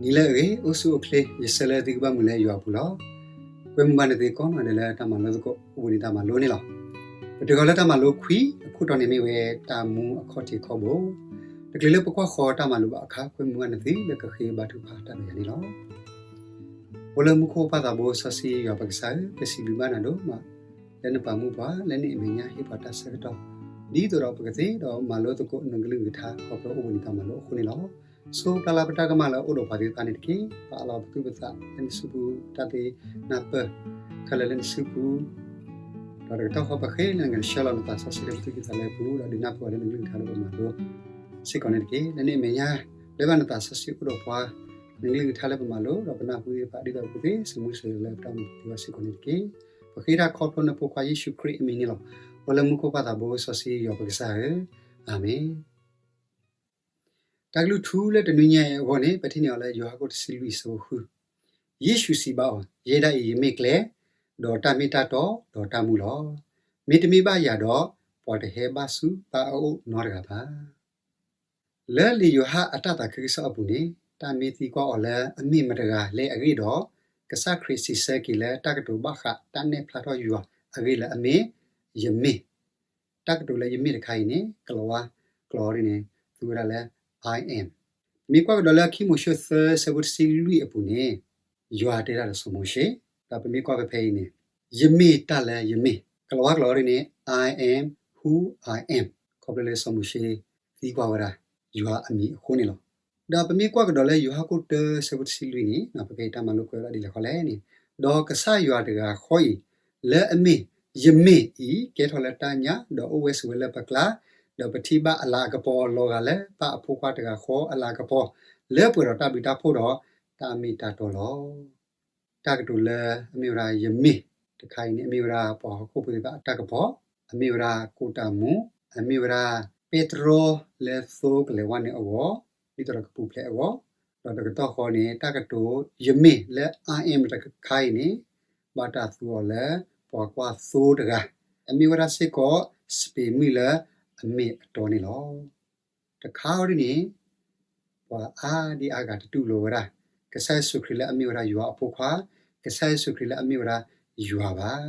နံၤလၢအဂ့ၤ, အိၣ်ဆူၣ်အိၣ်ချ့, ယဆၢလၢသုကဘၣ်မုာ်လၢယွၤအပူၤလီၤ. ကွဲမုာ်ဘၣ်နသုကိးနီၢ်ဒဲးလၢတၢ်မၤလိသကိး အိၣ်ဘှံးနံၤတၢ်မၤလိန့ၣ်လီၤ. ပတုၤဃီၤလၢတၢ်မၤလိခွံ, အခိၣ်တီန့ၣ်မ့ၢ်ဝဲ တၢ်မူအခီၣ်ထံးခီၣ်ဘိ. တချုးလၢပကွၢ်ဃီၤတၢ်မၤလိဘၣ်အခါ, ကွဲမုာ်ဘၣ်နသုလၢကဃ့ဘါထုကဖၣ်တၢ်ဒီးယၤန့ၣ်လီၤ. အိၣ်လၢမူခိၣ်ပၢ်သးဘိစီဆှံယွၤပကစၢ်ဧၢ, ပစံးဘျုးဘၣ်နၤဒိၣ်မး လၢနပာ်မူပှၤ, လၢနအမဲာ်ညါဟ့ၣ်ပှၤတၢ်ဆၢကတီၢ်, ဒ်သိးဒီးပကသ့ဒီးမၤလိသကိးနကလုၢ်နကထါ ခီဖျိအိၣ်ဘှံးနံၤတၢ်မၤလိအဃိန့ၣ်လီၤ. ဆိးပျၢ်လၢပတၢ်ကမၣ်လၢအအိၣ်ဒီးပှၤသ့ၣ်တဖၣ်န့ၣ်တက့ၢ်. ပာ်အးလီၤပသူၣ်ပသးလၢနစုပူၤ, တၢ်သ့နၢ်ပၢၢ်ခဲလၢာ်လၢနစုပူၤ, ဒီးတကတီၢ်ဃီပဃ့လၢနကဆှၢလီၤနသးစီဆှံလၢပသူၣ်ကံၢ်သးလဲပူၤ, ဒီးဒုးနၢ်ပၢၢ်အီၤလၢနကလုၢ်နကထါလၢပမၤလိစ့ၢ်ကီးန့ၣ်တက့ၢ်. လၢနအမဲာ်ညါ ပျဲဘၣ်နသးစီဆှံအိၣ်ဒီးပှၤ, နကလုၢ်နကထါလၢပမၤလိ, ဒီးပနၢ်ဟူသ့ၣ်တဖၣ် ဒ်သိးပကသ့စံးမူစံးလၢပတၢ်အိၣ်မူပူၤစ့ၢ်ကီးန့ၣ်တက့ၢ်. ပဃ့တၢ်ခီဖျိနဖိခွါယ့ၣ်ၡူးခရံာ်အမံၤန့ၣ်လီၤ. အိၣ်လၢမူခိၣ်ပၢ်သးဘိစီဆှံယွၤပကစၢ်ဧၢ, အၤမ့ၣ်. တၢ်ကလုၢ်ထူလၢတနွံညါအံၤအဂီၢ်န့ၣ် ပထံၣ်န့ၢ်အီၤလၢယိၤဟၣ်ခိၣ်တဆံလွံၢ်အဆၢဖိဃု, ယ့ၣ်ၡူးစံးဘၣ်အီၤ, ယဲဒၣ်အံၤယမ့ၢ်ကျဲ, ဒီးတၢ်မ့ၢ်တၢ်တီ, ဒီးတၢ်မူလီၤ. မ့တမ့ၢ်ဘၣ်ယၤဒီး, ပှၤတဟဲဘၣ်ဆူပၢ်အအိၣ်နီတဂၤဘၣ်. လၢလံာ်ယိၤဟၣ်အတၢ်သးခုကစီၣ်အပူၤန့ၣ် တၢ်မ့ၢ်သံကွၢ်အီၤလၢအမ့ၢ်မတဂၤလဲၣ်အဂ့ၢ်ဒီး ကစၢ်ခရံာ်စံးဆၢက့ၤလၢတၢ်ကတိၤဘၣ်ဃးတၢ်နဲၣ်ဖျါထီၣ်ယွၤအဂ့ၢ်လၢအမ့ၢ် ယမ့ၢ်. တၢ်ကတိၤလၢယမ့ၢ်တခါအံၤန့ၣ် ကလၤဝါကျိာ်ဒ်န့ၣ် သူဝဲဒၣ်လၢ I am. ပမ့ၢ်ကွၢ်ကဒီးလၢခံမိၤၡ့သၢဆၢဖိတဆံလွံၢ်အပူၤန့ၣ် ယွၤတဲဒၣ်ဒီးစီၤမိၤၡ့, ဒီးပမ့ၢ်ကွၢ်ဖဲဖဲအံၤန့ၣ် ယမ့ၢ်တၢ်လၢယမ့ၢ်. ကလၤဝါကျိာ်ဒ်န့ၣ် I am who I am. ခီဖျိလၢစီၤမိၤၡ့သံကွၢ်ဝဲဒၣ် ယွၤအမံၤအဃိန့ၣ်လီၤ. ဒီးပမ့ၢ်ကွၢ်ကဒီးလၢယိၤဟၣ်ခိၣ်တၢဆၢဖိတဆံလွံၢ်န့ၣ် ဖဲဖဲအံၤတၢ်မၤလိကွဲးဝဲဒၣ်ဒ်လဲၣ်ဃီလဲၣ်န့ၣ်, ဒီးကစၢ်ယွၤတဂၤဃီအံၤ လၢအမ့ၢ်ယမ့ၢ်အံၤ ကဲထီၣ်လၢတၢ်ညၣ် ဒီးအိၣ်ဝဲဆိးဝဲလၢပကျါ, ဒီးပထံၣ်ဘၣ်အလၤအကပီၤလီၤဂာ်လၢပၢ်အဖိခွါတဂၤဃီအလၤအကပီၤ လၢပှဲၤဒီးတၢ်ဘျုးတၢ်ဖှိၣ်ဒီးတၢ်မ့ၢ်တၢ်တီလီၤ. တၢ်ကတိၤလၢအမ့ၢ်ဝဲဒၣ်ယမ့ၢ်တခါအံၤန့ၣ် အမ့ၢ်ဝဲဒၣ်ပှၤဟီၣ်ခိၣ်ဖိသ့ၣ်တဖၣ်အတၢ်ကပီၤ, အမ့ၢ်ဝဲဒၣ်ကိးတၢ်မူ, အမ့ၢ်ဝဲဒၣ်ပဲတြီလၢသိကလဲၤဝါန့ၣ်အဂီၢ်, ဒ်သိးဒီးကပူၤဖျဲးအဂီၢ်, ဒီးတကတီၢ်ဃီန့ၣ် တၢ်ကတိၤယမ့ၢ်လၢ I am တခါအံၤန့ၣ် ဘၣ်တၢ်သူအီၤလၢပှၤကွၢ်သိတဂၤ, အမ့ၢ်ဝဲဒၣ်စ့ၢ်ကီး စပံးမုၢ်လၢအမ့ၢ်အတီန့ၣ်လီၤ. တခါအံၤဒ်န့ၣ် ပှၤအါဒံအါဂၤတတူၢ်လိာ်ဝဲဒၣ် ကစၢ်ယ့ၣ်ၡူးခရံာ်လၢအမ့ၢ်ဝဲဒၣ်ယွၤအဖိခွါ, ကစၢ်ယ့ၣ်ၡူးခရံာ်လၢအမ့ၢ်ဝဲဒၣ်ယွၤဘၣ်.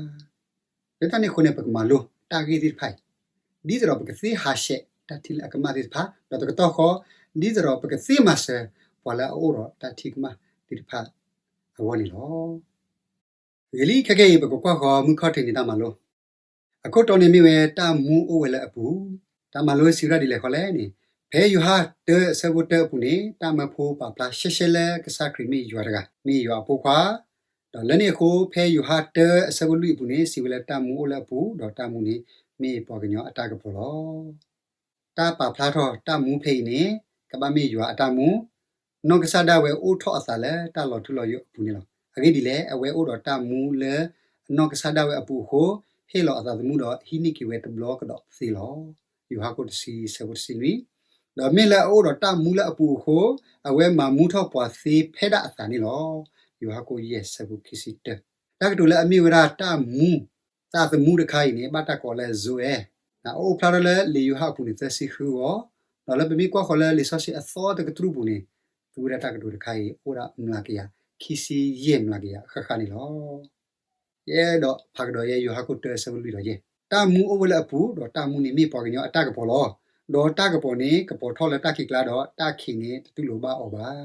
လၢတၢ်န့ၣ်အဃိန့ၣ် ပကမၤလိတၢ်ဂ့ၢ်သ့ၣ်တဖၣ်အံၤ ဒ်သိးဒီးပကသ့ဟးဆှဲးတၢ်ထံၣ်လၢအကမၣ်သ့ၣ်တဖၣ်, ဒီးတကတီၢ်ဃီ ဒ်သိးဒီးပကသ့မၤစၢၤပှၤလၢအအိၣ်ဒီးတၢ်ထံၣ်ကမၣ်သ့ၣ်တဖၣ်အဂီၢ်န့ၣ်လီၤ. ဂ့ၤလံ ခဲကနံၣ်အံၤ ပကကွၢ်ဃီၤမုၢ်ခီၣ်ထံးန့ၣ်တၢ်မၤလိ အခိၣ်တီန့ၣ်မ့ၢ်ဝဲတၢ်မူအိၣ်ဝဲလၢအပူၤ, တၢ်မၤလိစံးဝဲဒၣ်ဒ်လဲၣ်ဃီလဲၣ်န့ၣ်, ဖဲယိၤဟၣ်တၢအဆၢဖိတၢအပူၤန့ၣ် တၢ်မၢဖိပာ်ဖျါရှဲရှဲလၢကစၢ်ခရံာ်မ့ၢ်ယွၤတဂၤ, မ့ၢ်ယွၤအဖိခွါ, ဒီးလၢန့ၣ်အဃိ ဖဲယိၤဟၣ်တၢအဆၢဖိလွံၢ်အပူၤန့ၣ် စံးဝဲလၢတၢ်မူအိၣ်လၢအပူၤ, ဒီးတၢ်မူန့ၣ်မ့ၢ်ပှၤကညီအတၢ်ကပီၤလီၤ. တၢ်ပာ်ဖျါထီၣ်တၢ်မူဖဲအံၤန့ၣ် ကဘၣ်မ့ၢ်ယွၤအတၢ်မူ, နီၢ်ကစၢ်ဒၣ်ဝဲအိၣ်ထီၣ်အသးလၢတၢ်လီၤထူလီၤယိာ်အပူၤန့ၣ်လီၤ. အဂ့ၢ်ဒ်လဲၣ်, အဝဲအိၣ်ဒီးတၢ်မူလၢအနီၢ်ကစၢ်ဒၣ်ဝဲအပူၤအဃိ, ဟ့ၣ်လီၤအသးသမူဒီးဟံးန့ၢ်က့ၤဝဲတဘျီကဒီးသ့လီၤ. ယိၤဟၣ်ခိၣ်တဆံဆၢဖိတဆံနွံ, ဒီးမ့ၢ်လၢအအိၣ်ဒီးတၢ်မူလၢအပူၤအဃိ, အဝဲမၤမူထီၣ်ပှၤသ့ဖဲဒၣ်အသးန့ၣ်လီၤ. ယိၤဟၣ်ခိၣ်ယဲၢ်ဆၢဖိခံဆံတၢ, တၢ်ကတိၤလၢအမ့ၢ်ဝဲဒၣ်တၢ်မူ သးသမူတခါအံၤန့ၣ် ဘၣ်တၢ်ကိးလၢ Zoe, အအိၣ်ဖျါထီၣ်လၢလံာ်ယိၤဟၣ်အပူၤန့ၣ် သၢဆံဃုဂီၤ, ဒီးလၢပမ့ၢ်ကွၢ်ဃီၤလၢလံာ်စီဆှံအသီတကတြူၢ်ပူၤန့ၣ် သူဝဲဒၣ်တၢ်ကတိၤတခါအံၤ အိၣ်ဒၣ်မျးကယၤခံဆံယဲၢ်မျးကယၤဃၣ်ဃၣ်န့ၣ်လီၤ. ယအဲၣ်ဒိးဖးကဒီးယဲ ယိၤဟၣ်ခိၣ်တၢအဆၢဖိလွံၢ်ဒီးယဲၢ်, တၢ်မူအိၣ်ဝဲလၢအပူၤ, ဒီးတၢ်မူန့ၣ်မ့ၢ်ပှၤကညီအတၢ်ကပီၤလီၤ. ဒီးတၢ်ကပီၤန့ၣ်ကပီၤထီၣ်လၢတၢ်ခံးကျါ, ဒီးတၢ်ခံးန့ၣ်တတူၢ်လိာ်ဘၣ်အီၤဘၣ်.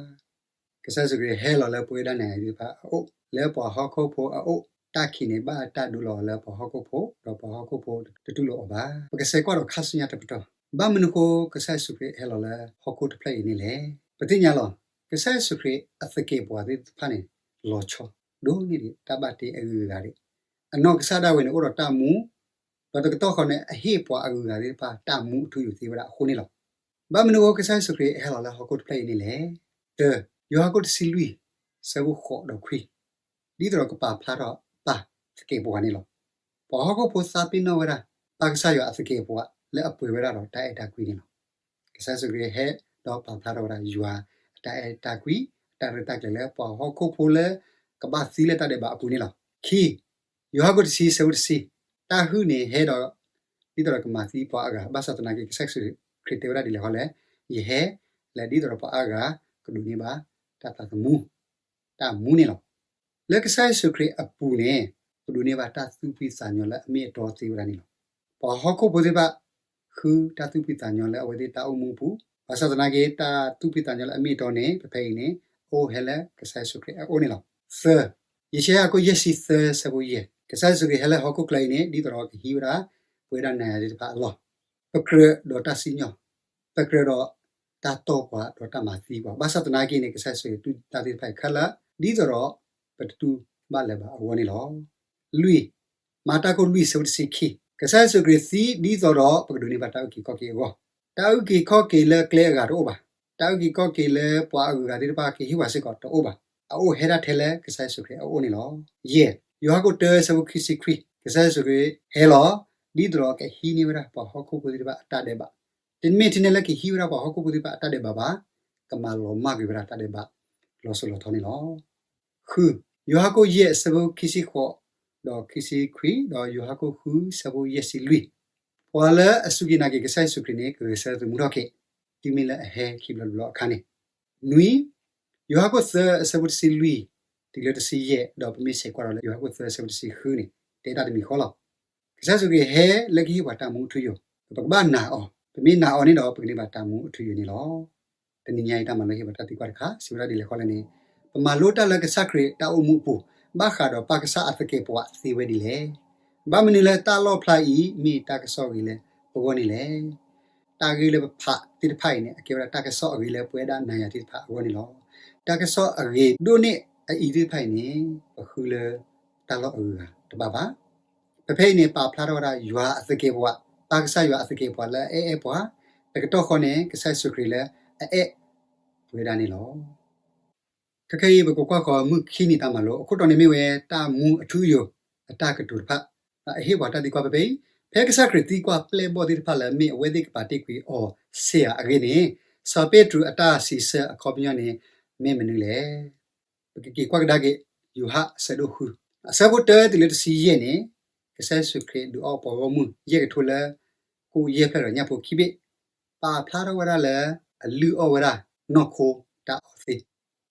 ကစၢ်ယ့ၣ်ၡူးခရံာ်ဟဲလီၤလၢပဝဲဒၣ်နၤယၤသ့ၣ်တဖၣ်အအိၣ်, လၢပှၤဟီၣ်ခိၣ်ဖိအအိၣ်, တၢ်ခံးန့ၣ်ဘၣ်တၢ်ဒိလီၤအီၤလၢပှၤဟီၣ်ခိၣ်ဖိ, ဒီးပှၤဟီၣ်ခိၣ်ဖိတတူၢ်လိာ်အီၤဘၣ်. ပကဆဲးကွၢ်ဒီးခါဆူညါတပတီၢ်, ဘၣ်မနုၤအဃိကစၢ်ယ့ၣ်ၡူးခရံာ်ဟဲလီၤလၢဟီၣ်ခိၣ်တဖျၢၣ်အံၤန့ၣ်လဲၣ်. ပသ့ၣ်ညါလီၤ, ကစၢ်ယ့ၣ်ၡူးခရံာ်အသကဲးပဝးသ့ၣ်တဖၣ်န့ၣ် လီၤဆီဒိၣ်န့ၢ်ဒံးတၢ်ဘၣ်တ့အဂုၤအဂၤဒံး, အနီၢ်ကစၢ်ဒၣ်ဝဲန့ၣ်အိၣ်ဒီးတၢ်မူ, ဒီးတကတီၢ်ဃီန့ၣ် အဟ့ၣ်ပှၤအဂုၤအဂၤသ့ၣ်တဖၣ်တၢ်မူအထူအယိာ်သ့ဝဲဒၣ်အဃိန့ၣ်လီၤ. ဘၣ်မနုၤအဃိကစၢ်ယ့ၣ်ၡူးခရံာ်ဟဲလီၤလၢဟီၣ်ခိၣ်တဖျၢၣ်အံၤန့ၣ်လဲၣ်. တၢ, ယိၤဟၣ်ခိၣ်တဆံလွံၢ် ဆၢဖိဃိးဒီးခွံ, ဒ်သိးဒီးကပာ်ဖျါထီၣ်ပၢ်သကဲးပဝးန့ၣ်လီၤ. ပှၤဟီၣ်ခိၣ်ဖိသးပ့ၤနီၣ်ဝဲဒၣ် ပၢ်ကစၢ်ယွၤအသကဲးပဝးလၢအပှဲၤဝဲဒၣ်ဒီးတၢ်အဲၣ်တၢ်ကွံန့ၣ်လီၤ. ကစၢ်ယ့ၣ်ၡူးခရံာ်ဟဲဒီးပာ်ဖျါထီၣ်ဝဲဒၣ်ယွၤအတၢ်အဲၣ်တၢ်ကွံ, အတၢ်ရဲၣ်တၢ်ကျဲၤလၢပှၤဟီၣ်ခိၣ်ဖိလၢကဘၣ်သံလၢတၢ်ဒဲးဘးအပူၤန့ၣ်လီၤ. ခံ, ယိၤဟၣ်ခိၣ်တဆံဆၢဖိတဆံ, တၢ်ဟုၣ်န့ၣ်ဟဲဒီး ဒ်သိးဒီးကမၤသံပှၤအါဂၤ, ဘၣ်ဆၣ်သနာ်က့ ကစၢ်ယ့ၣ်ၡူးခရံာ်တဲဝဲဒၣ်ဒ်လဲၣ်ဃီလဲၣ်, ယဟဲလၢဒ်သိးဒီးပှၤအါဂၤကဒိးန့ၢ်ဘၣ် တၢ်သးသမူ, တၢ်မူန့ၣ်လီၤ. လၢကစၢ်ယ့ၣ်ၡူးခရံာ်အပူၤန့ၣ် ပဒိးန့ၢ်ဘၣ်တၢ်သူၣ်ဖှံသးညီလၢအမ့ၢ်အတီသ့ဝဲဒၣ်န့ၣ်လီၤ. ပှၤဟီၣ်ခိၣ်ဖိသ့ၣ်တဖၣ် ဃုတၢ်သူၣ်ဖှံသးညီလၢအဝဲသ့ၣ်တၢ်အိၣ်မူအပူၤ, ဘၣ်ဆၣ်သနာ်က့ တၢ်သူၣ်ဖှံသးညီလၢအမ့ၢ်အတီန့ၣ် ပဖဲအံၤန့ၣ် အအိၣ်ဟဲလၢကစၢ်ယ့ၣ်ၡူးခရံာ်အအိၣ်န့ၣ်လီၤ. သၢ, ယၡါယၤအခိၣ်ယဲၢ်ဆံသၢ ဆၢဖိယဲၢ်, ကစၢ်ယ့ၣ်ၡူးခရံာ်ဟဲလၢဟီၣ်ခိၣ်ချၢအံၤန့ၣ် ဒ်သိးဒီးကဟံးဝဲဒၣ် ပဝဲဒၣ်နၤယၤသ့ၣ်တဖၣ်အလီၢ်, ပကြၢးဒီးတၢ်စံၣ်ညီၣ်, ပကြၢးဒီးတၢ်တီၢ်ပှၤဒီးတၢ်မၤသံပှၤ, ဘၣ်ဆၣ်သနာ်က့န့ၣ် ကစၢ်ယ့ၣ်ၡူးခရံာ်တူၢ်တၢ်သ့ၣ်တဖၣ်အံၤခဲလၢာ် ဒ်သိးဒီး ပတတူၢ်ဘၣ်လၢၤဘၣ်အဂီၢ်န့ၣ်လီၤ. လွံၢ်, မၤတၢ်ခိၣ်လွံၢ်ဆၢဖိတဆံခံ, ကစၢ်ယ့ၣ်ၡူးခရံာ်သံဒ်သိးဒီးပကဒိးန့ၢ်ဘၣ်တၢ်အုၣ်က့ၤခီၣ်က့ၤအဂီၢ်, တၢ်အုၣ်က့ၤခီၣ်က့ၤလၢကျဲအဂၤတအိၣ်ဘၣ်, တၢ်အုၣ်က့ၤခီၣ်က့ၤလၢပှၤအဂုၤအဂၤသ့ၣ်တဖၣ်ကဟ့ၣ်ပှၤစ့ၢ်ကီးတအိၣ်ဘၣ်, အအိၣ်ဟဲဒၣ်ထဲလၢကစၢ်ယ့ၣ်ၡူးခရံာ်အအိၣ်န့ၣ်လီၤ. ယဲၢ်, ယိၤဟၣ်ခိၣ်တၢဆၢဖိခံဆံခွံ, ကစၢ်ယ့ၣ်ၡူးခရံာ်ဟဲလီၤ ဒ်သိးဒီးကဟံးန့ၢ်ဝဲဒၣ်ပှၤဟီၣ်ခိၣ်ဖိသ့ၣ်တဖၣ်အတၢ်ဒဲးဘး, တမ့ၢ်ထဲန့ၣ်လၢကဟံးဝဲဒၣ်ပှၤဟီၣ်ခိၣ်ဖိသ့ၣ်တဖၣ်အတၢ်ဒဲးဘးဘၣ်, ကမၤလီၤမၢ်ကွံာ်ဝဲဒၣ်တၢ်ဒဲးဘး လီၤစိၤလီၤထီန့ၣ်လီၤ. ဃု, ယိၤဟၣ်ခိၣ်ယဲၢ်အဆၢဖိခံဆံဃိး ဒီးခံဆံခွံ, ဒီးယိၤဟၣ်ခိၣ်ဃုဆၢဖိယဲၢ်ဆံလွံၢ်, ပှၤလၢအစူၢ်က့ၤနာ်က့ၤကစၢ်ယ့ၣ်ၡူးခရံာ်န့ၣ် ကဂဲၤဆၢထၢၣ်သမူထီၣ်က့ၤ, တုၤမ့ၢ်လၢအဟဲခံဘျီတဘျီအခါန့ၣ်, နွံ, ယိၤဟၣ်ခိၣ်သၢအဆၢဖိတဆံလွံၢ် တုၤလၢတဆံယဲၢ်, ဒီးပမ့ၢ်ဆဲးကွၢ်ဒီးလၢယိၤဟၣ်ခိၣ်သၢအဆၢဖိတဆံဃုန့ၣ် တဲတၢ်တမံၤဃီလီၤ. ကစၢ်ယ့ၣ်ၡူးခရံာ်ဟဲလၢကဟ့ၣ်ပှၤတၢ်မူအထူအယိာ်, ပကဘၣ်နာ်အီၤ, ပမ့ၢ်နာ်အီၤန့ၣ်ဒီး ပကန့ၢ်ဘၣ်တၢ်မူအထူအယိာ်န့ၣ်လီၤ. တနံၤညါအံၤတၢ်မၤလိဟ့ၣ်ပှၤတၢ်သံကွၢ်တခါ စံးဝဲဒၣ်ဒ်လဲၣ်ဃီလဲၣ်န့ၣ်, ပမၤလိတၢ်လၢကစၢ်ခရံာ်တၢ်အိၣ်မူအပူၤ ဘၣ်ဃးဒီးပၢ်ကစၢ်အသကဲာ်ပဝးသ့ဝဲဒ်လဲၣ်. ဘၣ်မနုၤလၢတၢ်လီၣ်ဖျါအံၤ မ့ၢ်တၢ်ကစီၣ်အဂ့ၤလၢပဂီၢ်န့ၣ်လဲၣ်. တၢ်ဂ့ၢ်လၢပဖးသ့ၣ်တဖၣ်အံၤန့ၣ် အကဲဝဲဒၣ်တၢ်ကစီၣ်အဂ့ၤလၢပဝဲဒၣ်နၤယၤသ့ၣ်တဖၣ်အဂီၢ်န့ၣ်လီၤ. တၢ်ကစီၣ်အဂ့ၤဒိၣ်န့ၢ်အအံၤသ့ၣ်တဖၣ်အံၤန့ၣ် ပဃုလၢတၢ်လီၢ်အဂုၤအဂၤတဘၣ်ဘၣ်. ဖဲဖဲအံၤန့ၣ် ပာ်ဖျါထီၣ်ဝဲဒၣ်ယွၤအသကဲာ်ပဝး, ပၢ်ကစၢ်ယွၤအသကဲာ်ပဝးလၢအအဲၣ်ပှၤ, တကတီၢ်ဃီန့ၣ် ကစၢ်ယ့ၣ်ၡူးခရံာ်လၢအအဲၣ်ပဝဲဒၣ်န့ၣ်လီၤ. ခဲခဲအံၤ ပကကွၢ်ဃီၤမုၢ်ခံနံၤတၢ်မၤလိ, အခိၣ်တီန့ၣ်မ့ၢ်ဝဲတၢ်မူအထူအယိာ်အတၢ်ကတိၤတဖၣ်, အဟ့ၣ်ပှၤတၢ်သံကွၢ်ဖဲဖဲအံၤ, ဖဲကစၢ်ခရံာ်သံကွၢ်ပျဲၢ်ဘီၣ်သ့ၣ်တဖၣ်လၢမ့ၢ်အဝဲသ့ၣ်ကပာ်တ့ၢ်ကွံာ်အီၤစ့ၢ်ဧါအဂ့ၢ်န့ၣ်, စီၤပ့းတရူးအတၢ်စံးဆၢအခီပညီန့ၣ် မ့ၢ်မနုၤလဲၣ်. ပကက့ၤကွၢ်ကဒါက့ၤ ယိၤဟၣ်အဆၢဒိၣ်ဃု, အဆၢဖိတၢတုၤလၢတဆံယဲၢ်န့ၣ်, ကစၢ်ယ့ၣ်ၡူးခရံာ်ဒုးအီၣ်ပှၤဂီၢ်မုၢ်ယဲၢ်ကထိလၢ ကိၣ်ယဲၢ်ဖျၢၣ်ဒီးညၣ်ဖိခံဘ့ၣ်, ပာ်ဖျါထီၣ်ဝဲဒၣ်လၢ အလုၢ်အီၣ်ဝဲဒၣ်နီၢ်ခိတၢ်အီသံး.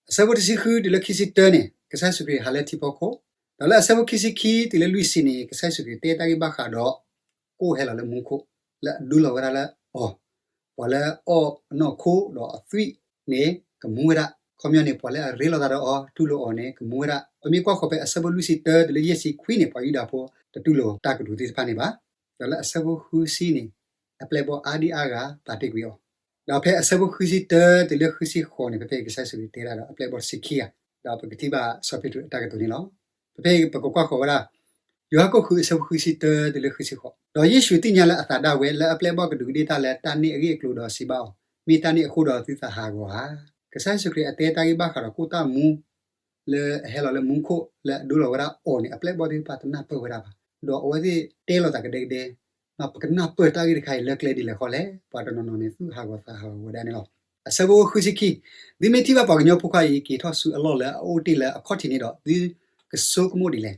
အဆၢဖိတဆံဃုတုၤလၢခံဆံတၢန့ၣ် ကစၢ်ယ့ၣ်ၡူးခရံာ်ဟးလၢထံဖီခိၣ်, ဒီးလၢအဆၢဖိခံဆံခံတုၤလၢလွံၢ်ဆံန့ၣ် ကစၢ်ယ့ၣ်ၡူးခရံာ်တဲတၢ်ဂ့ၢ်ဘၣ်ဃးဒီး ကိၣ်ဟဲလီၤလၢမူခိၣ် လၢအဒိလီၤဝဲဒၣ်လၢအီၤ, ပှၤလၢအအီၣ်အနီၢ်ခိဒီးအသွံၣ်န့ၣ် ကမူဝဲဒၣ်, ခီပညီန့ၣ် ပှၤလၢအရ့လိာ်သးဒီးအီၤ တူၢ်လိာ်အီၤန့ၣ် ကမူဝဲဒၣ်. ပမ့ၢ်ကွၢ်ဃီၤဖဲအဆၢဖိလွံၢ်ဆံတၢတုၤလၢယဲၢ်ဆံခွံန့ၣ် ပှၤယူဒၤဖိတတူၢ်လိာ်တၢ်ကတိၤသ့ၣ်တဖၣ်န့ၣ်ဘၣ်. ဒီးလၢအဆၢဖိဃုဆံန့ၣ် အပျဲၢ်ဘီၣ်အါဒံအါဂၤပာ်တ့ၢ်ကွံာ်အီၤ, ဒီးဖဲအဆၢဖိဃုဆံတၢတုၤလၢဃုဆံဃိးန့ၣ် ဖဲဖဲကစၢ်ယ့ၣ်ၡူးခရံာ်တဲဒၣ်ဒီးအပျဲၢ်ဘီၣ်တဆံခံဂၤ, ဒီးပကထံၣ်ဘၣ်စီၤပ့းတရူးအတၢ်ကတိၤန့ၣ်လီၤ. ဖဲဖဲပကကွၢ်ဃီၤဝဲဒၣ် ယိၤဟၣ်ခိၣ်ဃုအဆၢဖိဃုဆံတၢတုၤလၢဃုဆံဃိး, ဒီးယ့ၣ်ၡူးသ့ၣ်ညါလၢအသးဒၣ်ဝဲ လၢအပျဲၢ်ဘီၣ်ကဒုးကဒ့ၣ်တၢ်လၢတၢ်န့ၣ်အဂ့ၢ်အကျိၤဒီးစံးဘၣ်အီၤ, မ့ၢ်တၢ်န့ၣ်အဃိဒီးသုသးဟးဂီၤဧါ. ကစၢ်ယ့ၣ်ၡူးခရံာ်အတဲတၢ်ဂ့ၢ်ဘၣ်ဃးဒီးကိၣ်တၢ်မူ လၢအဟဲလီၤလၢမူခိၣ်လၢအဒိလီၤဝဲဒၣ်အီၤန့ၣ် အပျဲၢ်ဘီၣ်သ့ၣ်တဖၣ်တနၢ်ပၢၢ်ဝဲဒၣ်ဘၣ်, ဒီးအဝဲသ့ၣ်တဲလိာ်သးကဒဲကဒဲ, ပကနၢ်ပၢၢ်တၢ်ဂ့ၢ်တခါအံၤလၢကျဲဒ်လဲၣ်ဃီလဲၣ်, ပှၤတနီၤနီၤန့ၣ် သုးဟးဂီၤသးဟးဂီၤဝဲဒၣ်န့ၣ်လီၤ. အဆၢဖိဃုဆံခံ, သုမ့ၢ်ထံၣ်ဘၣ်ပှၤကညီဖိခွါအံၤ က့ၤထီၣ်ဆူအလီၢ်လၢအအိၣ်တ့ၢ်လၢအခီၣ်ထံးန့ၣ်ဒီး သုကဆိကမိၣ်ဒ်လဲၣ်.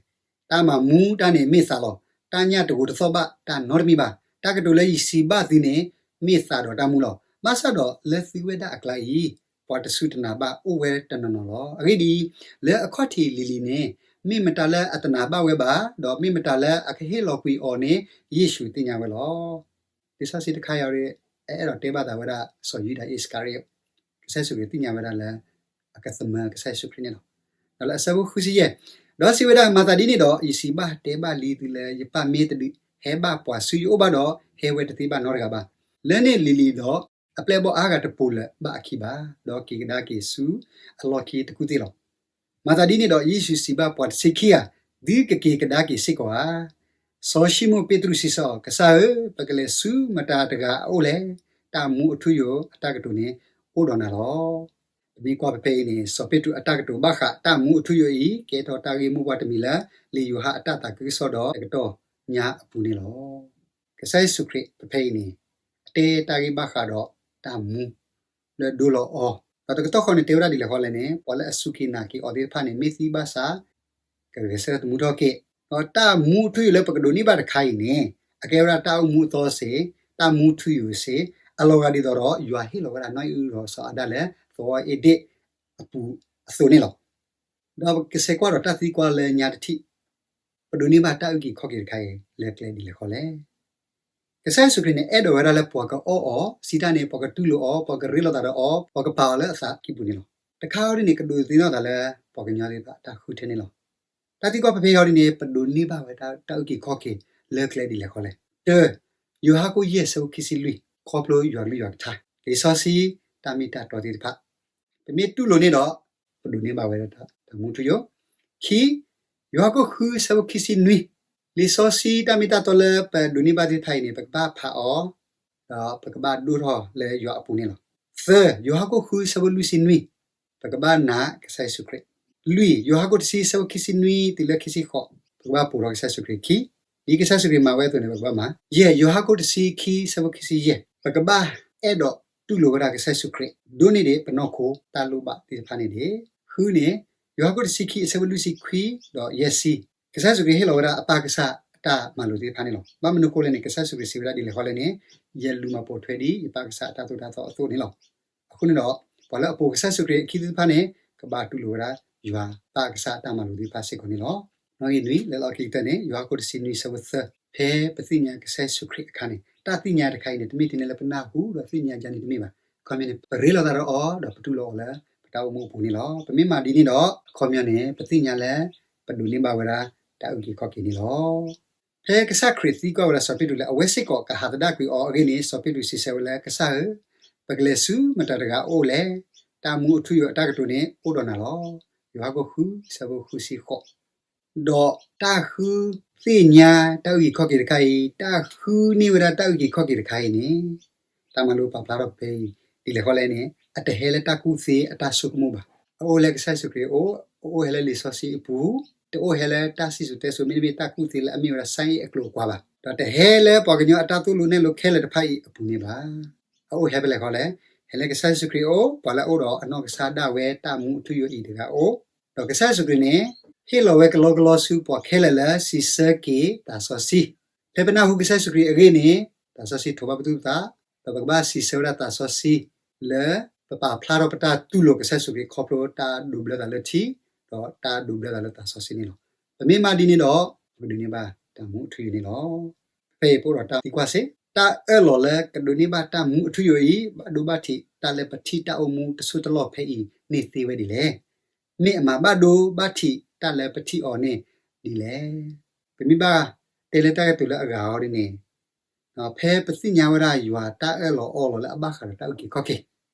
တၢ်မၤမူတၢ်န့ၣ်မ့ၢ်သးလီၤ. တၢ်ညၣ်တဂိာ်တသီၣ်ဘၣ်တၢ်နီတမံၤဘၣ်. တၢ်ကတိၤလၢယစံးဘၣ်သုန့ၣ် မ့ၢ်သးဒီးတၢ်မူလီၤ. ဘၣ်ဆၣ်ဒီးလၢသုဝဲဒၣ်အကျါအံၤ ပှၤတစူၢ်တနာ်ဘၣ်အိၣ်ဝဲတနီၤနီၤလီၤ. အဂ့ၢ်ဒ်အံၤ, လၢအခီၣ်ထံးလံၤလံၤန့ၣ် မ့ၢ်မတၤလၢအတနာ်ဘၣ်ဝဲဘၣ်, ဒီးမ့ၢ်မတၤလၢအကဟ့ၣ်လီၤကွံာ်အီၤန့ၣ် ယ့ၣ်ၡူးသ့ၣ်ညါဝဲလီၤ. လံာ်စီဆှံတခါအံၤ အအဲၣ်ဒိးတဲဘၣ်သးဝဲဒၣ်စီၤယူဒၤအံၣ်စကၤရံယိာ်, ကစၢ်ယ့ၣ်ၡူးခရံာ်သ့ၣ်ညါဝဲဒၣ်လၢ အကသမၢကစၢ်ယ့ၣ်ၡူးခရံာ်န့ၣ်လီၤ. ဒီးလၢအဆၢဖိဃုဆံယဲၢ်, ဒီးစံးဝဲဒၣ်, မၤသးဒ်န့ၣ်ဒီး ယစံးဘၣ်တဲဘၣ်လံသုလၢ ယပၢ်မ့ၢ်တဒုးဟဲဘၣ်ပှၤဆူယအိၣ်ဘၣ်ဒီး ဟဲဝဲတသ့ဘၣ်နီတဂၤဘၣ်. လၢန့ၣ်လံၤလံၤဒီး အပျဲၢ်ဘီၣ်အါဂၤတပိာ်လၢၤဘၣ်အခံဘၣ်, ဒီးက့ၤကဒါက့ၤဆူအလီၢ်ခံတကူၣ်သ့ၣ်လီၤ. မၤသးဒ်န့ၣ်ဒီး ယ့ၣ်ၡူးစံးဘၣ်ပှၤတဆံခံဂၤ, သုကက့ၤကဒါက့ၤစ့ၢ်ကီးဧါ. စီၤၡံမိၣ်ပ့းတရူးစံးဆၢအီၤ, ကစၢ်ဧၢ, ပကလဲၤဆူမတၤတဂၤအအိၣ်လဲၣ်. တၢ်မူအထူအယိာ်အတၢ်ကတိၤန့ၣ် အိၣ်ဒီးနၤလီၤ. ပမ့ၢ်ကွၢ်ဖဲဖဲအံၤန့ၣ် စီၤပ့းတရူးအတၢ်ကတိၤဘၣ်ဃးတၢ်မူအထူအယိာ်အံၤ ကဲထီၣ်တၢ်ဂ့ၢ်မိၢ်ပှၢ်တမံၤလၢ လံာ်ယိၤဟၣ်အတၢ်သးခုကစီၣ်ဒီးတကတီၢ်ညါအပူၤန့ၣ်လီၤ. ကစၢ်ယ့ၣ်ၡူးခရံာ်ဖဲဖဲအံၤန့ၣ် အတဲတၢ်ဂ့ၢ်ဘၣ်ဃးဒီးတၢ်မူ လၢဒိလီၤအီၤ, ဒီးတကတီၢ်ဃီန့ၣ် တဲဝဲဒၣ်ဒ်လဲၣ်ဃီလဲၣ်န့ၣ် ပှၤလၢအစူၢ်က့ၤနာ်က့ၤအီၤသ့ၣ်တဖၣ်န့ၣ် မ့ၢ်သံဘၣ်ဆၣ် ကဂဲၤဆၢထၢၣ်သမူထီၣ်က့ၤ, ဒီးတၢ်မူထူယိာ်လၢပကဒိးန့ၢ်ဘၣ်တခါအံၤန့ၣ် အကဲဝဲဒၣ်တၢ်အိၣ်မူအသီစ့ၢ်, တၢ်မူထူယိာ်စ့ၢ်, အလီၤဂာ်ဒ်သိးဒီး ယွၤဟ့ၣ်လီၤဝဲဒၣ်နီၢ်အံၣ်အုဒီးစီၤအၤဒၣ်လၢသဝီအ့ဒ့ၣ်အပူၤ အသိးန့ၣ်လီၤ. ဒီးပကဆဲးကွၢ်ဒီးတၢ်သံကွၢ်လၢညါတထံၣ်, ပဒိးန့ၢ်ဘၣ်တၢ်အုၣ်က့ၤခီၣ်က့ၤတခါအံၤ လၢကျဲဒ်လဲၣ်ဃီလဲၣ်. ကစၢ်ယ့ၣ်ၡူးခရံာ်န့ၣ် အဲၣ်ဒိးဝဲဒၣ်လၢပှၤကအီၣ်အီၤ, စံးတၢ်န့ၣ် ပှၤကတူၢ်လိာ်အီၤ, ပှၤကရ့လိာ်သးဒီးအီၤ, ပှၤကပာ်အီၤလၢအသးကံၢ်ပူၤန့ၣ်လီၤ. တခါအံၤဒ်န့ၣ် ကဒိးသန့ၤထီၣ်သးလၢပှၤကညီသ့ၣ်တဖၣ်အတၢ်ဃုထၢန့ၣ်လီၤ. တၢ်သံကွၢ်ဖဲဖဲအံၤဒ်န့ၣ် ပဒိးန့ၢ်ဘၣ်ဝဲဒၣ်တၢ်အုၣ်က့ၤခီၣ်က့ၤလၢကျဲဒ်လဲၣ်ဃီလဲၣ်. တၢ, ယိၤဟၣ်ခိၣ်ယဲၢ်ဆၢဖိခံဆံလွံၢ် ခီဖျိယွၤကလုၢ်ယွၤကထါ, လံာ်စီဆှံ, တၢ်မ့ၢ်တၢ်တီသ့ၣ်တဖၣ် ပမ့ၢ်တူၢ်လိာ်န့ၣ်ဒီး ပဒိးန့ၢ်ဘၣ်ဝဲဒၣ်တၢ်မူထူယိာ်. ခံ, ယိၤဟၣ်ခိၣ်ဃုဆၢဖိခံဆံနွံ, လံာ်စီဆှံတၢ်မ့ၢ်တၢ်တီလၢပဒိးန့ၢ်ဘၣ်သ့ၣ်တဖၣ်အံၤန့ၣ် ပကဘၣ်ဖးအီၤ, ဒီးပကဘၣ်ဒိၣ်ထီၣ်လၢယွၤအပူၤန့ၣ်လီၤ. သၢ, ယိၤဟၣ်ခိၣ်ဃုဆၢဖိလွံၢ်ဆံနွံ, ပကဘၣ်နာ်ကစၢ်ယ့ၣ်ၡူးခရံာ်. လွံၢ်, ယိၤဟၣ်ခိၣ်တဆံဆၢဖိခံဆံနွံတုၤလၢခံဆံဃိး, ပကဘၣ်ပိာ်ထီၣ်ကစၢ်ယ့ၣ်ၡူးခရံာ်. ခံ, ဒ်ကစၢ်ယ့ၣ်ၡူးခရံာ်မၤဝဲအသိးန့ၣ် ပကဘၣ်မၤ. ယဲၢ်, ယိၤဟၣ်ခိၣ်တဆံခံဆၢဖိခံဆံယဲၢ်, ပကဘၣ်အဲၣ်ဒိးတူၢ်လိာ်ဝဲဒၣ်ကစၢ်ယ့ၣ်ၡူးခရံာ်, ဒိးန့ၢ်ဒံးပနီၢ်ခိတၢ်လိၣ်ဘၣ်သ့ၣ်တဖၣ်န့ၣ်တက့ၢ်. ဃုန့ၣ်, ယိၤဟၣ်ခိၣ်တဆံခံအဆၢဖိလွံၢ်ဆံခွံဒီးယဲၢ်ဆံ, ကစၢ်ယ့ၣ်ၡူးခရံာ်ဟ့ၣ်လီၤဝဲဒၣ်အပၢ်ကစၢ်အတၢ်မၤလိာ်သ့ၣ်တဖၣ်န့ၣ်လီၤ. ဘၣ်မနုၤအဃိလဲၣ်န့ၣ် ကစၢ်ယ့ၣ်ၡူးခရံာ်စံးဝဲဒၣ်ဒ်လဲၣ်ဃီလဲၣ်န့ၣ်, ယလူၤမၤပိာ်ထွဲဒံးယပၢ်ကစၢ်အတၢ်သိၣ်တၢ်သီအသိးန့ၣ်လီၤ. အဃိန့ၣ်ဒီး, ပှၤလၢအပိာ်ကစၢ်ယ့ၣ်ၡူးခရံာ်အခံသ့ၣ်တဖၣ်န့ၣ်, ကဘၣ်တူၢ်လိာ်ဝဲဒၣ်ယွၤပၢ်ကစၢ်အတၢ်မၤလိာ်သ့ၣ်တဖၣ်စ့ၢ်ကီးန့ၣ်လီၤ. နီၣ်ဂံၢ်နွံ, လၢလီၢ်ခံကတၢၢ်န့ၣ် ယိၤဟၣ်ခိၣ်တဆံနွံဆၢဖိသၢ, ဖဲပသ့ၣ်ညါကစၢ်ယ့ၣ်ၡူးခရံာ်အခါန့ၣ်, တၢ်သ့ၣ်ညါတခါအံၤန့ၣ် တမ့ၢ်ထဲန့ၣ်လၢပနၢ်ဟူဒီးသ့ၣ်ညါဒ်န့ၣ်တမ့ၢ်ဘၣ်. အခီပညီန့ၣ် ပရ့လိာ်သးဒီးအီၤဒီးပတူၢ်လိာ်အီၤလၢပတၢ်အိၣ်မူအပူၤန့ၣ်လီၤ. ပမ့ၢ်မၤဒ်န့ၣ်ဒီး, အခီပညီန့ၣ် ပသ့ၣ်ညါလၢပဒိးန့ၢ်ဘၣ်ဝဲဒၣ်တၢ်အုၣ်က့ၤခီၣ်က့ၤန့ၣ်လီၤ. ဖဲကစၢ်ခရံာ်သံကွၢ်ဝဲဒၣ်စီၤပ့းတရူးလၢအဝဲစ့ၢ်ကီးကဟးသဒၣ်ကွံာ်အီၤအဂ့ၢ်န့ၣ်, စီၤပ့းတရူးစံးဆၢဝဲလၢကစၢ်ဧၢ, ပကလဲၤဆူမတၤတဂၤအအိၣ်လဲၣ်. တၢ်မူအထူအယိာ်အတၢ်ကတိၤန့ၣ်အိၣ်ဒီးနၤလီၤ. ယိၤဟၣ်ခိၣ်ဃုဆၢဖိဃုဆံဃိး ဒီးတၢ်ဃုသ့ၣ်ညါတၢ်အုၣ်က့ၤခီၣ်က့ၤတခါအံၤ, တၢ်ဃုန့ၢ်ဝဲဒၣ်တၢ်အုၣ်က့ၤခီၣ်က့ၤတခါအံၤန့ၣ်, တၢ်မၤလိပာ်ဖျါထီၣ်ဖဲအံၤ ဒ်လဲၣ်ဃီလဲၣ်န့ၣ်, အတဟဲလၢတၢ်ကူၣ်သ့အတၢ်ဆိကမိၣ်ဘၣ်. အအိၣ်လၢကစၢ်ယ့ၣ်ၡူးခရံာ်အအိၣ်, အအိၣ်ဟဲလၢလံာ်စီဆှံအပူၤ, တအိၣ်ဟဲလၢတၢ်စံၣ်စိၤတဲစိၤ မ့တမ့ၢ်တၢ်ကူၣ်သ့လၢအမ့ၢ်ဝဲဒၣ် science အကျိၤအကွာ်ဘၣ်. ဒီးတဟဲလၢပှၤကညီအတၢ်သိၣ်လိနဲၣ်လိခဲလၢာ်တဖၣ်အံၤအပူၤန့ၣ်ဘၣ်. အအိၣ်ဟဲဖဲလဲၣ်ဃီလဲၣ်, ဟဲလၢကစၢ်ယ့ၣ်ၡူးခရံာ်အအိၣ်, ပှၤလၢအအိၣ်ဒီးအနီၢ်ကစၢ်ဒၣ်ဝဲတၢ်မူအထူအယိာ်အံၤတဂၤအအိၣ်, ဒီးကစၢ်ယ့ၣ်ၡူးခရံာ်န့ၣ် ဟ့ၣ်လီၤဝဲကလီကလီဆူပှၤခဲလၢာ်လၢစံးဆၢက့ၤသးစီဆှံ. ဖဲပနၢ်ဟူကစၢ်ယ့ၣ်ၡူးခရံာ်အဂ့ၢ်န့ၣ်, သးစီဆှံထိးဘၣ်ပသူၣ်ပသး, ဒီးပကဘၣ်စံးဆၢဝဲဒၣ်သးစီဆှံ လၢပပာ်ဖျါထီၣ်ပတၢ်တူၢ်လိာ်ကစၢ်ယ့ၣ်ၡူးခရံာ်ခီဖျိတၢ်ဒိးဘျၢသးလၢထံ, ဒီးတၢ်ဒိးဘျၢသးလၢသးစီဆှံန့ၣ်လီၤ. ပမ့ၢ်မၤဒ်န့ၣ်ဒီး, ပကဒိးန့ၢ်ဘၣ်တၢ်မူအထူအယိာ်န့ၣ်လီၤ. ဖဲအံၤပအိၣ်ဒီးတၢ်သံကွၢ်စ့ၢ်, တၢ်အၢၣ်လီၤလၢကဒိးန့ၢ်ဘၣ်တၢ်မူအထူအယိာ်အံၤ ဘၣ်ဒိဘၣ်ထံးတၢ်လၢပထံၣ်တၢ်အိၣ်မူတစိၢ်တလီၢ်ဖဲအံၤန့ၣ်သ့ဝဲဒ်လဲၣ်. မ့ၢ်အမၤဘၣ်ဒိဘၣ်ထံးတၢ်လၢပထံၣ်အီၤန့ၣ်ဒ်လဲၣ်. ပမ့ၢ်ဘၣ်တဲလၢတၢ်ကတိၤလၢအဂၤအီၤဒ်န့ၣ်, ဖဲပသ့ၣ်ညါဝဲဒၣ်ယွၤတၢ်အၢၣ်လီၤအီလီၤလၢအဘၣ်ဃးဒီးတၢ်အုၣ်က့ၤခီၣ်က့ၤ,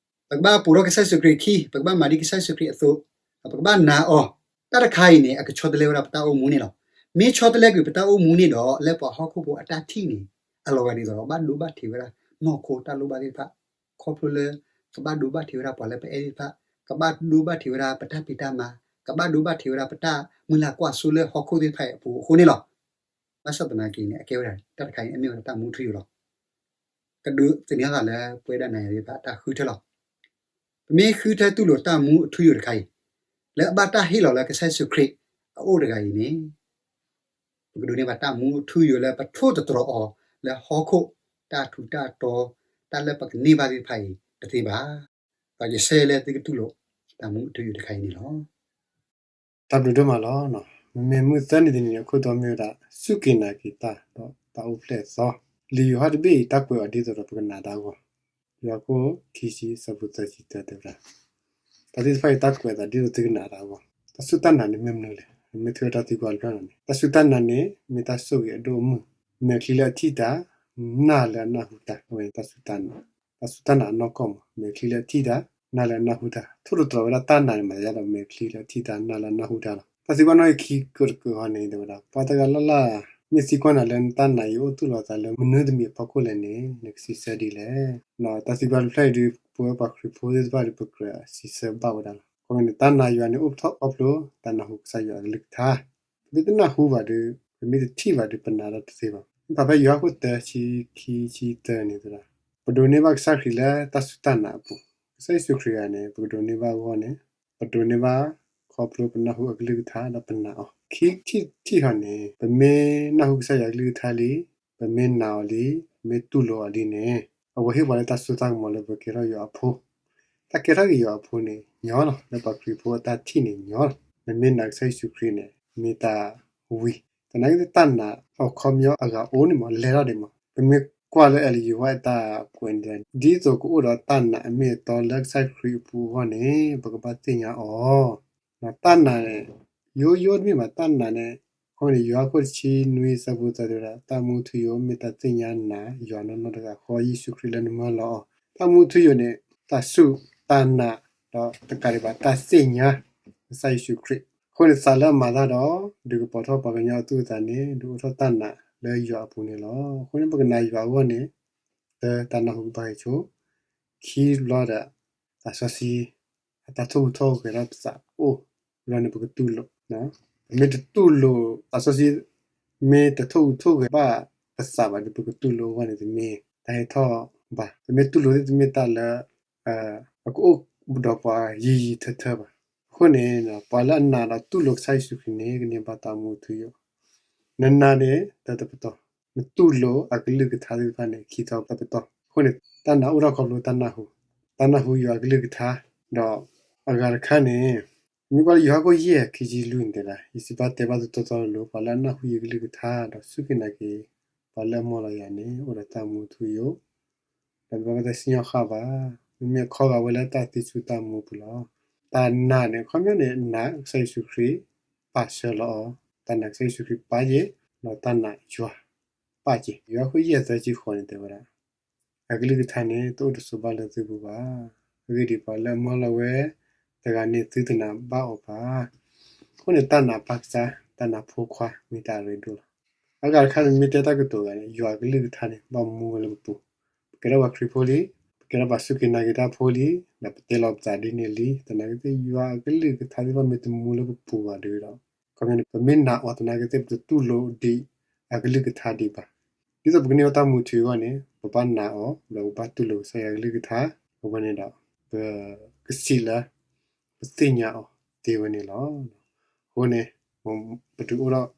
ပကဘၣ်ပိာ်ထီၣ်ကစၢ်ယ့ၣ်ၡူးခရံာ်အခံ, ပကဘၣ်မၤဒ်ကစၢ်ယ့ၣ်ၡူးခရံာ်အသိး, ဒီးပကဘၣ်နာ်အီၤ, တၢ်တခါအံၤန့ၣ် အကဆီတလဲဝဲဒၣ်ပတၢ်အိၣ်မူန့ၣ်လီၤ. မ့ၢ်ဆီတလဲကွံာ်ပတၢ်အိၣ်မူန့ၣ်ဒီး လၢပှၤဟီၣ်ခိၣ်ဖိအတၢ်ထံၣ်န့ၣ် အလီၤဂာ်ဒ်သိးဒီး ဘၣ်ဒိဘၣ်ထံးဝဲဒၣ်နီၢ်ခိတၢ်လိၣ်ဘၣ်သ့ၣ်တဖၣ်, ခီဖျိလၢ ကဘၣ်ဒိဘၣ်ထံးဝဲဒၣ်ပှၤလၢပအဲၣ်သ့ၣ်တဖၣ်, ကဘၣ်ဒိဘၣ်ထံးဝဲဒၣ်ပတၢ်ဖံးတၢ်မၤ, ကဘၣ်ဒိဘၣ်ထံးဝဲဒၣ်ပတၢ်မုၢ်လၢ်ကွၢ်စိလၢဟီၣ်ခိၣ်သ့ၣ်တဖၣ်အံၤအပူၤအဃိန့ၣ်လီၤ. ဘၣ်ဆၣ်သနာ်က့န့ၣ် အကဲဝဲဒၣ်တၢ်တခါအံၤန့ၣ် အမ့ၢ်ဝဲဒၣ်တၢ်မူထူယိာ်လီၤ. ကဒုးသန့ၤသးလၢပဝဲဒၣ်နၤယၤသ့ၣ်တဖၣ်အတၢ်ဃုထၢလီၤ. ပမ့ၢ်ဃုထၢတူၢ်လိာ်တၢ်မူအထူယိာ်တခါအံၤ, လၢအဘၣ်တၢ်ဟ့ၣ်လီၤလၢကစၢ်ယ့ၣ်ၡူးခရံာ်အအိၣ်တဂၤအံၤန့ၣ်, ပကဒိးန့ၢ်ဘၣ်တၢ်မူအထူယိာ်လၢပထိၣ်သတြီၤအီၤလၢဟီၣ်ခိၣ်တၢ်ထူးတၢ်တီၤ, တၢ်လၢပကန့ၢ်ဘၣ်သ့ၣ်တဖၣ်အံၤတသ့ဘၣ်. ဒီးယဆၢလၢသုကတူၢ်လိာ်တၢ်မူအထူယိာ်တခါအံၤန့ၣ်လီၤ. တၢ်ဘျုးဒိၣ်မးလီၤ. မ့မ့ၢ်မုၢ်သၢနံၤတနံၤန့ၣ် အခိၣ်တီမ့ၢ်ဝဲဒၣ် စူၢ်က့ၤနာ်က့ၤတၢ်ဒီးတၢ်အိၣ်ဖျဲၣ်အသီ, လံာ်ယိၤဟၣ်တဘ့ၣ်အံၤ တၢ်ကွဲးအီၤဒ်သိးဒီးပကနာ်တၢ်အဂီၢ်, ယိၤဟၣ်ခိၣ်ခံဆံ ဆၢဖိသၢဆံတၢတဲဝဲဒၣ်, တၢ်သ့ၣ်တဖၣ်အံၤ တၢ်ကွဲးအသးဒ်သိးသုကနာ်တၢ်အဂီၢ်, တၢ်စူၢ်တၢ်နာ်န့ၣ်မ့ၢ်မနုၤလဲၣ်. မ့ၢ်ထွဲတၢ်သံကွၢ်တဖျၢၣ်န့ၣ် တၢ်စူၢ်တၢ်နာ်န့ၣ် မ့ၢ်တၢ်ဆိၣ်ဂ့ၤအဒိၣ်အမုၢ်, မဲာ်ချံလၢအထံၣ်တၢ်, နၢ်လၢအနၢ်ဟူတၢ်, အဝဲတၢ်စူၢ်တၢ်နာ် တၢ်စူၢ်တၢ်နာ်အနီၢ်ကီၢ်မး, မဲာ်ချံလၢအထံၣ်တၢ်, နၢ်လၢအနၢ်ဟူတၢ်, ထိၣ်သတြီၤဝဲဒၣ်တၢ်နာ်န့ၣ် မၤသးဒ်ဒီး မဲာ်ချံလၢအထံၣ်တၢ် နၢ်လၢအနၢ်ဟူတၢ်လီၤ. တၢ်သံကွၢ်နီၣ်ဂံၢ်ခံကတၢၢ်တကတၢၢ်န့ၣ် တဲဝဲဒၣ် ပှၤတဂၤလၢ်လၢ် မ့ၢ်သံကွၢ်နၤလၢနတၢ်နာ်အံၤအိၣ်သူၣ်လီၤအသးလၢမနုၤတမံၤအဖီခိၣ်လဲၣ်န့ၣ် နကစံးဆၢဒ်လဲၣ်. တၢ်သံကွၢ်တဖျၢၣ်အံၤဒုး ပဝဲပှၤခရံာ်ဖိသ့ၣ်တဖၣ်ဒီး ပကြၢးစံးဆၢဘၣ်ဝဲဒၣ်လီၤ. ခီမ့ၢ်န့ၣ် တၢ်နာ်ယွၤန့ၣ်အိၣ်ထီၣ်ခီဖျိ တၢ်နၢ်ဟူကစၢ်ယွၤအကလုၢ်ကထါ, ပမ့ၢ်တနၢ်ဟူဘၣ်ဒီး ပမ့ၢ်တထံၣ်ဘၣ်ဒီး ပနာ်တၢ်တသ့ဘၣ်. ဖဲယိၤဟၣ်ခိၣ်သၢ ဆံခံ ဆံသၢန့ၣ် ပဒိးန့ၢ်ဘၣ်ကစၢ်ခရံာ်လၢတၢ်စူၢ်တၢ်နာ်အပူၤ, ကစၢ်ယ့ၣ်ၡူးခရံာ်ဧါန့ၣ် ပကဒိးန့ၢ်ဘၣ်အဂီၢ်န့ၣ်, ပဒိးန့ၢ်ဘၣ်ခီဖျိပနၢ်ဟူအကလုၢ်ကထါဒီးပနာ်အီၤ. ခံထံၣ်ထံၣ်ဃီန့ၣ် ပမ့ၢ်နၢ်ဟူကစၢ်ယွၤအကလုၢ်ကထါလံ, ပမ့ၢ်နာ်အီၤလံ, ပမ့ၢ်တူၢ်လိာ်အီၤလံန့ၣ်, အဝဲဟ့ၣ်ပှၤလၢတၢ်စိတၢ်ကမီၤလၢပကဲထီၣ်ယွၤအဖိ, တၢ် တၢ်ကဲထီၣ်က့ၤယွၤအဖိန့ၣ်ညီလီၤ, လၢပှၤခရံာ်ဖိအတၢ်ထံၣ်န့ၣ်ညီလီၤ. နမ့ၢ်နာ်ကစၢ်ယ့ၣ်ၡူးခရံာ်န့ၣ် မ့ၢ်တၢ်ဝံၤ, သနာ်က့တၢ်နာ်အခီပညီအဂၤအိၣ်န့ၣ်မး လဲၢ်ထီၣ်ဒံးမး. ပမ့ၢ်ကွၢ်လၢ Ellen White အတၢ်ကွဲးန့ၣ် ဒ်သိးကအိၣ်ဒီးတၢ်နာ်အမ့ၢ်အတီလၢကစၢ်ခရံာ်အပူၤအဂီၢ်န့ၣ် ပကဘၣ်သ့ၣ်ညါအီၤ. တၢ်နာ်န့ၣ် ယိယိတမ့ၢ်ဘၣ် တၢ်နာ်န့ၣ်. အဃိန့ၣ် ယိၤဟၣ်ခိၣ်တဆံနွံဆၢဖိသၢတဲဝဲဒၣ် တၢ်မူထူယိာ်မ့ၢ်တၢ်သ့ၣ်ညါနာ်ယွၤနီၢ်နီၢ်တဂၤဃီ ယ့ၣ်ၡူးခရံာ်လၢနမၢလီၤအီၤ. တၢ်မူထူယိာ်န့ၣ် တၢ်စူၢ်တၢ်နာ် ဒီးတကးဒံးဘၣ်တၢ်သ့ၣ်ညါ ကစၢ်ယ့ၣ်ၡူးခရံာ်. အဃိန့ၣ် သးလၢအမၤတၢ်ဒီး ဒုးကပီၤထီၣ်ပှၤကညီအသူၣ်အသးန့ၣ် ဒုးအိၣ်ထီၣ်တၢ်နာ်လၢယွၤအပူၤန့ၣ်လီၤ. အဃိန့ၣ် ပကနာ်ယွၤအဂီၢ်န့ၣ် လၢတၢ်နၢ်ဟူကဘၣ်ဟဲဆိ, ခံဘျီဒီး သးစီဆှံ အတၢ်ထိၣ်ဟူးထိၣ်ဂဲၤထီၣ်ပသးအိၣ်ဘျီန့ၣ် ပကတူၢ်လိာ်. ပမ့ၢ်တတူၢ်လိာ် သးစီဆှံ မ့ၢ်တထိၣ်ဟူးထိၣ်ဂဲၤဘၣ်ပသးဘၣ်ဒီး ပကတူၢ်လိာ်အဂီၢ်န့ၣ် တမ့ၢ်တၢ်ဟဲထီၣ်ဘၣ်. ပမ့ၢ်တူၢ်လိာ်သ့ၣ်တမ့ၢ်တၢ်လၢ အကအိၣ်ဒီးပှၤယံာ်ယံာ်ထၢထၢဘၣ်. အဃိန့ၣ် ပှၤလၢအနာ်ဒီးတူၢ်လိာ်ကစၢ်ယ့ၣ်ၡူးခရံာ်န့ၣ် ကန့ၢ်ဘၣ်တၢ်မူထူယိာ်. နနာ်န့ၣ် တၢ်တပတီၢ်, နတူၢ်လိာ်အကလုၢ်ကထါသ့ၣ်တဖၣ်န့ၣ် ခံထီၣ်တၢ်တပတီၢ်. အဃိန့ၣ် တၢ်နာ်အိၣ်ထီၣ်ခီဖျိတၢ်နၢ်ဟူ, တၢ်နၢ်ဟူယွၤအကလုၢ်ကထါ, ဒီးအဂၤတခါန့ၣ် မ့ၢ်ကွၢ်လၢယိၤဟၣ်ခိၣ်ယဲၢ် ခံဆံလွံၢ်န့ၣ်တဲဒၣ်, ယစံးဘၣ်တဲဘၣ်သုတီတီလိၤလိၤ, ပှၤလၢအနၢ်ဟူယကလုၢ်ကထါ ဒီးစူၢ်က့ၤနာ်က့ၤ ပှၤလၢအမၢလီၤယၤန့ၣ် အိၣ်ဒီးတၢ်မူထူယိာ်, ဒီးတဘၣ်ဘၣ်တၢ်စံၣ်ညီၣ်ဃၣ်ဘၣ်. မ့မ့ၢ်အခီဂာ်ဝဲလၢတၢ်သံဆူၣ်တၢ်မူပူၤလီၤ. တၢ်နာ်န့ၣ် အခီပညီန့ၣ် နာ်ကစၢ်ယ့ၣ်ၡူးခရံာ် ပာ်ဆှၢလီၤအီၤ, တၢ်နာ်ကစၢ်ယ့ၣ်ၡူးခရံာ်ပာ်က့ၤ, ဒီးတၢ်နာ်ယွၤပာ်က့ၤ. ယိၤဟၣ်ခိၣ်ယဲၢ်သၢဆံဃိးန့ၣ်တဲဝဲဒၣ် အကလုၢ်ကထါန့ၣ် တအိၣ်တဆိးဘၣ်လၢသုပူၤဘၣ်. အဂ့ၢ်ဒ်အံၤ, ပှၤလၢအမၢလီၤဝဲတဂၤန့ၣ် သုတနာ်ဘၣ်အီၤဘၣ်. အဃိန့ၣ် တၢ်နာ်ပၢ်ကစၢ်, တၢ်နာ်ဖိခွါ မ့ၢ်တၢ်အရ့ဒိၣ်လီၤ. အဂၤတခါန့ၣ် မ့ၢ်တဲတၢ်ကတိၤဂၤန့ၣ် ယွၤအကလုၢ်ကထါန့ၣ် ဘၣ်မူဝဲလၢပပူၤ, ပကဲထီၣ်ပှၤခရံာ်ဖိလံ, ပကဲထီၣ်ပှၤစူၢ်က့ၤနာ်က့ၤတၢ်ဖိလံ, ဒီးပတဲလီၤပသးဒ်န့ၣ်လံ. သနာ်က့သ့ၣ် ယွၤအကလုၢ်ကထါသ့ၣ်တဖၣ်မ့ၢ်တမူလၢပပူၤဘၣ်ဒီး, ခီပညီန့ၣ် ပမ့ၢ်နာ်အီၤသနာ်က့သ့ၣ် ပတတူၢ်လိာ်ဒံးအကလုၢ်ကထါဒံးဘၣ်. ဒ်သိးပကန့ၢ်ဘၣ်တၢ်မူထူအဂီၢ်န့ၣ် ပဘၣ်နာ်အီၤ ဒီးပဘၣ်တူၢ်လိာ်ကစၢ်ယွၤအကလုၢ်ကထါ, အဝဲန့ၣ်ဒီး ပကစံးလၢ ပသ့ၣ်ညါအီၤသ့ဝဲန့ၣ်လီၤ. အဃိန့ၣ် ပတုၤအိၣ်ထီၣ်